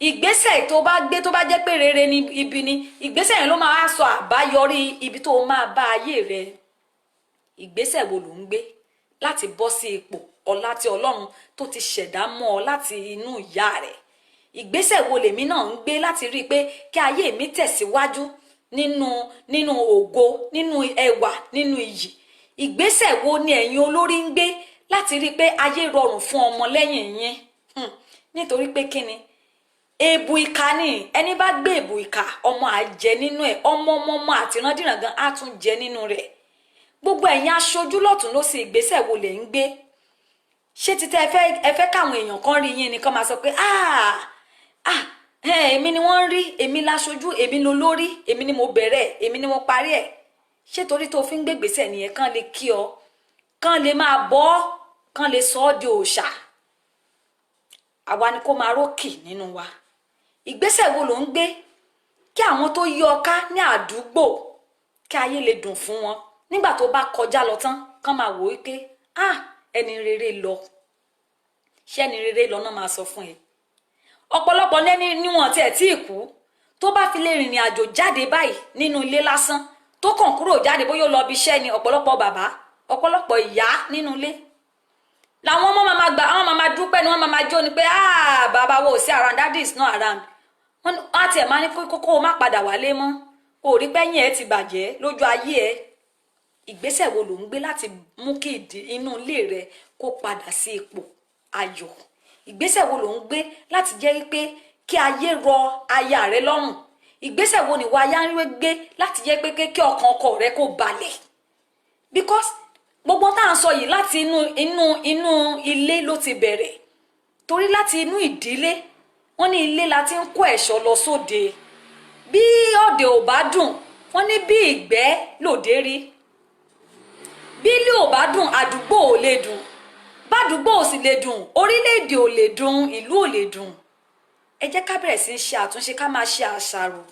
Ìgbésẹ̀ tó bá gbé, tó bá jẹ́ pé rere ni, ibi ni, ìgbésẹ̀ yẹn ló máa sọ àbáyọrí ibi tó máa bá ayé rẹ. Ìgbésẹ̀ wo ló ń gbé láti bọ́ sí ipò ọlá tí Ọlọ́run tó ti ṣẹ̀dá mọ́ ọ láti inú ìyá rẹ̀? Ìgbésẹ̀ wo lèmi náà ń gbé láti rí i pé kí ayé mi tẹ̀síwájú nínú ògo, nínú ẹwà, nínú iyì? Ìgbésẹ̀ wo ni ẹ̀yin olórí ń gbé láti rí i pé ayé rọrùn fún ọmọ lẹ́yìn yín? Nítorí pé kíni? Èbù ìkà ni. Ẹni bá gbé èbù ìkà, ọmọ á jẹ nínú ẹ̀, ọmọ ọmọ ọmọ àtìrandíran gan á tún jẹ nínú rẹ̀. Gbogbo ẹ̀yin aṣojú lọ́tún lósì, ìgbésẹ̀ wo lẹ̀ ń gbé? Ṣé títẹ́ ẹ fẹ́ káwọn èèyàn kan rí yín ni, kán máa sọ pé, "Ah, ah, èmi ni wọ́n ń rí, èmi láṣojú, èmi lo lórí, èmi ni mo bẹ̀rẹ̀, èmi ni mo parí ẹ̀"? Ṣé torí tó fi ń gbé ìgbésẹ̀ nìyẹn, kán lè kí ọ, kán lè máa bọ́, kán lè sọ ọ́ di òòṣà? Àwa ni kó máa rókì nínú wa. Ìgbésẹ̀ wo ló ń gbé kí àwọn tó yí ọ ká ní àdúgbò, kí ayé lè dùn fún wọn nígbà tó bá kọjá lọ tán, kán máa wò ó pé, "Ah, ẹni rere lọ"? Ṣé ẹni rere lọ náà máa sọ fún ẹ? Ọ̀pọ̀lọpọ̀ lẹ́ni níwọ̀n tí ẹ̀ tí ì kú, tó bá fi lè rìnrìn àjò jáde báyìí nínú ilé lásán, tó kàn kúrò jáde, bóyá ó lọ ibi iṣẹ́ ni, ọ̀pọ̀lọpọ̀ bàbá, ọ̀pọ̀lọpọ̀ ìyá nínú ilé. Làwọn ọmọ máa gbà, àwọn máa dúpẹ́ ni, wọ́n máa jó ni pé, "Ah, bàbá wo ò sí around, daddy is not around." Wọ́n á tiẹ̀ máa ní kókó o má padà wálé mọ́, o rí pẹ́yìn ẹ̀ ti bàjẹ́ lójú ayé ẹ̀. Ìgbésẹ̀ wo ló ń gbé láti mú kí inú ilé rẹ kó padà sí ipò ayọ̀? Ìgbésẹ̀ wo ló ń gbé láti jẹ́ pé kí ayé rọ aya rẹ lọ́rùn? Ìgbésẹ̀ wo ni wàá yá ń gbé láti jẹ́ pé kí ọkàn ọkọ rẹ kó balẹ̀? Because gbogbo tá à ń sọ yìí, láti inú ilé ló ti bẹ̀rẹ̀, torí láti inú ìdílé, wọ́n ní ilé la ti ń kó ẹ̀ṣọ́ lọ sóde. Bí ọ̀dẹ̀ ò bá dùn, wọ́n ní bí ìgbẹ́ lòdè rí. Bí ilé ò bá dùn, àdúgbò ò lè dùn. Bádùúgbò ò sì lè dùn, orílẹ̀-èdè ò lè dùn, ìlú ò lè dùn. Ẹ jẹ́ ká bẹ̀rẹ̀ sí í ṣe àtúnṣe, ká máa ṣe àṣàrò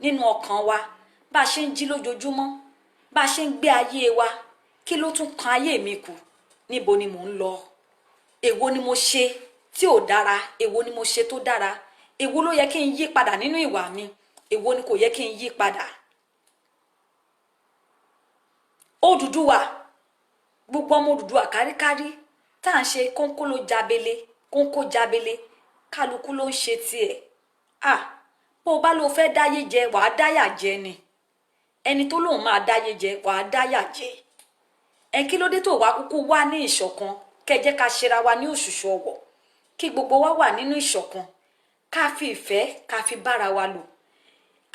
nínú ọkàn wa, bá a ṣe ń jí lójoojúmọ́, bá a ṣe ń gbé ayé wa. Kí ló tún kan ayé mi kù? Níbo ni mò ń lọ? Èwo ni mo ṣe tí ò dára? Èwo ni mo ṣe tó dára? Èwo ló yẹ kí n yí padà nínú ìwà mi? Èwo ni kò yẹ kí n yí padà? Odùduwà, gbogbo ọmọ Odùduwà káríkárí tá à ń ṣe kónkó ló jábélé, kónkó jábélé, kálukú ló ń ṣe tiẹ̀. Ah, bó o bá lóo fẹ́ dáyé jẹ, wàá dáyà jẹ ni. Ẹni tó lóun máa dáyé jẹ, wàá dáyà jẹ. Ẹ kí ló dé tó wá kúkú wá ní ìṣọ̀kan? Kẹ́ jẹ́ ká ṣera wa ní òṣùṣù ọwọ̀, kí gbogbo wa wà nínú ìṣọ̀kan, ká fi ìfẹ́ ká fi bára wa lò.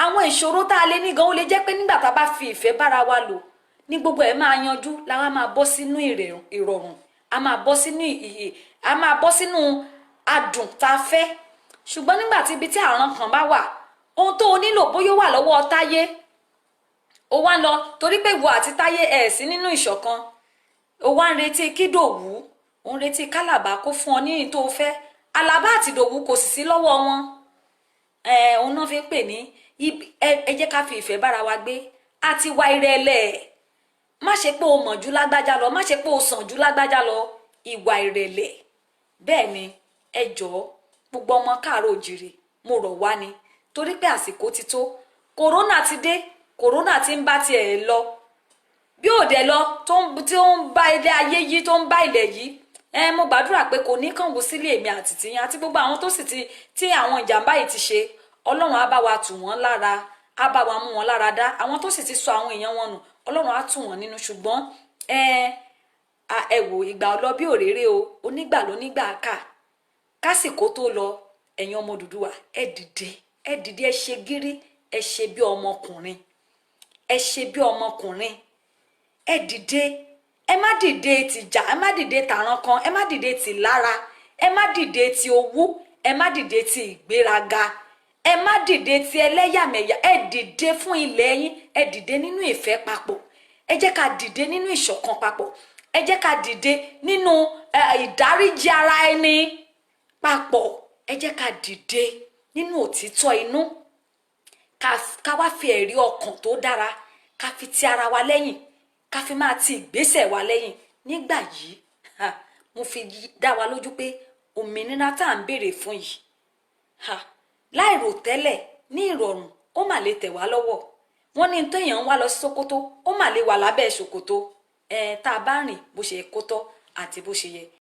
Àwọn ìṣòro tá a lè ní gan, ó lè jẹ́ pé nígbà tá a bá fi ìfẹ́ bára wa lò ní gbogbo ẹ̀ máa yanjú, làwa máa bọ́ sínú ìrọ̀rùn, a máa bọ́ sínú ìyè, a máa bọ́ sínú adùn tá a fẹ́. Ṣùgbọ́n nígbà tí ibi tí àrùn kan bá wà, ohun tó o nílò bóyá ó wà lọ́wọ́ Táyé, ó wá ń lọ, torí pé ìwọ àti Táyé ẹ̀ sí nínú ìṣọ̀kan, ó wá ń retí kí Dòwú, ó ń retí Kálàbá kó fún ọ ní ìyìn tó o fẹ́. Àlàbá àti Dòwú kò sì sí lọ́wọ́ wọn. Ẹ òun náà fi ń pè ní ẹ jẹ́ ká fi ìfẹ́ bára wa gbé àti wá ìrẹ̀lẹ̀. Má ṣe pé o mọ̀ ju lágbájá lọ, má ṣe pé o sàn ju lágbájá lọ. Ìwà ìrẹ̀lẹ̀. Bẹ́ẹ̀ ni, ẹ jọ̀ọ́, gbogbo ọmọ káàárọ̀ òjìrì, mo rọ̀ wá ni, torí pé àsìkò ti tó. Kòrónà ti dé, kòrónà ti ń bá tiẹ̀ lọ, bí ò dẹ̀ lọ tí ó ń bá ilé ayé yí, tó ń bá ilẹ̀ yí. Ẹ mo gbàdúrà pé kò ní kàn wó sílé èmi àti tìyín àti gbogbo àwọn tó sì ti tí àwọn ìjàmbá yìí ti ṣe. Ọlọ́run á bá wa tù wọ́n lára, á bá wa mú wọn lára dá. Àwọn tó sì ti sọ àwọn èèyàn wọn nù, Ọlọ́run á tù wọ́n nínú. Ṣùgbọ́n ẹ wò, ìgbà ọlọ bí òréré o, onígbà ló nígbà ká. Kásìkò tó lọ, ẹ̀yin ọmọ Odùduwà, ẹ dìde, ẹ dìde, ẹ ṣe gírí, ẹ ṣe bí ọmọkùnrin, ẹ ṣe bí ọmọkùnrin, ẹ dìde. Ẹ má dìde tìjà, ẹ má dìde tàràn kan, ẹ má dìde tì lára, ẹ má dìde ti owú, ẹ má dìde ti ìgbéraga, ẹ má dìde ti ẹlẹ́yàmẹ̀yà. Ẹ dìde fún ilẹ̀ yín, ẹ dìde nínú ìfẹ́ papọ̀. Ẹ jẹ́ ká dìde nínú ìṣọ̀kan papọ̀. Ẹ jẹ́ ká dìde nínú ìdáríjì ara ẹni papọ̀. Ẹ jẹ́ ká dìde nínú òtítọ́ inú, ká wá fi ẹ̀rí ọkàn tó dára, ká fi ti ara wa lẹ́yìn, ká fi máa ti ìgbésẹ̀ wa lẹ́yìn. Nígbà yìí, mo fi dá wa lójú pé òmìnira tá à ń béèrè fún yìí, láìrò tẹ́lẹ̀, ní ìrọ̀rùn, ó mà lè tẹ̀ wá lọ́wọ́. Wọ́n ní téèyàn ń wá lọ sí Sókótó, ó mà lè wà lábẹ́ ṣòkòtò ẹ̀, tá a bá rìn bó ṣe kó tọ́ àti bó ṣe yẹ.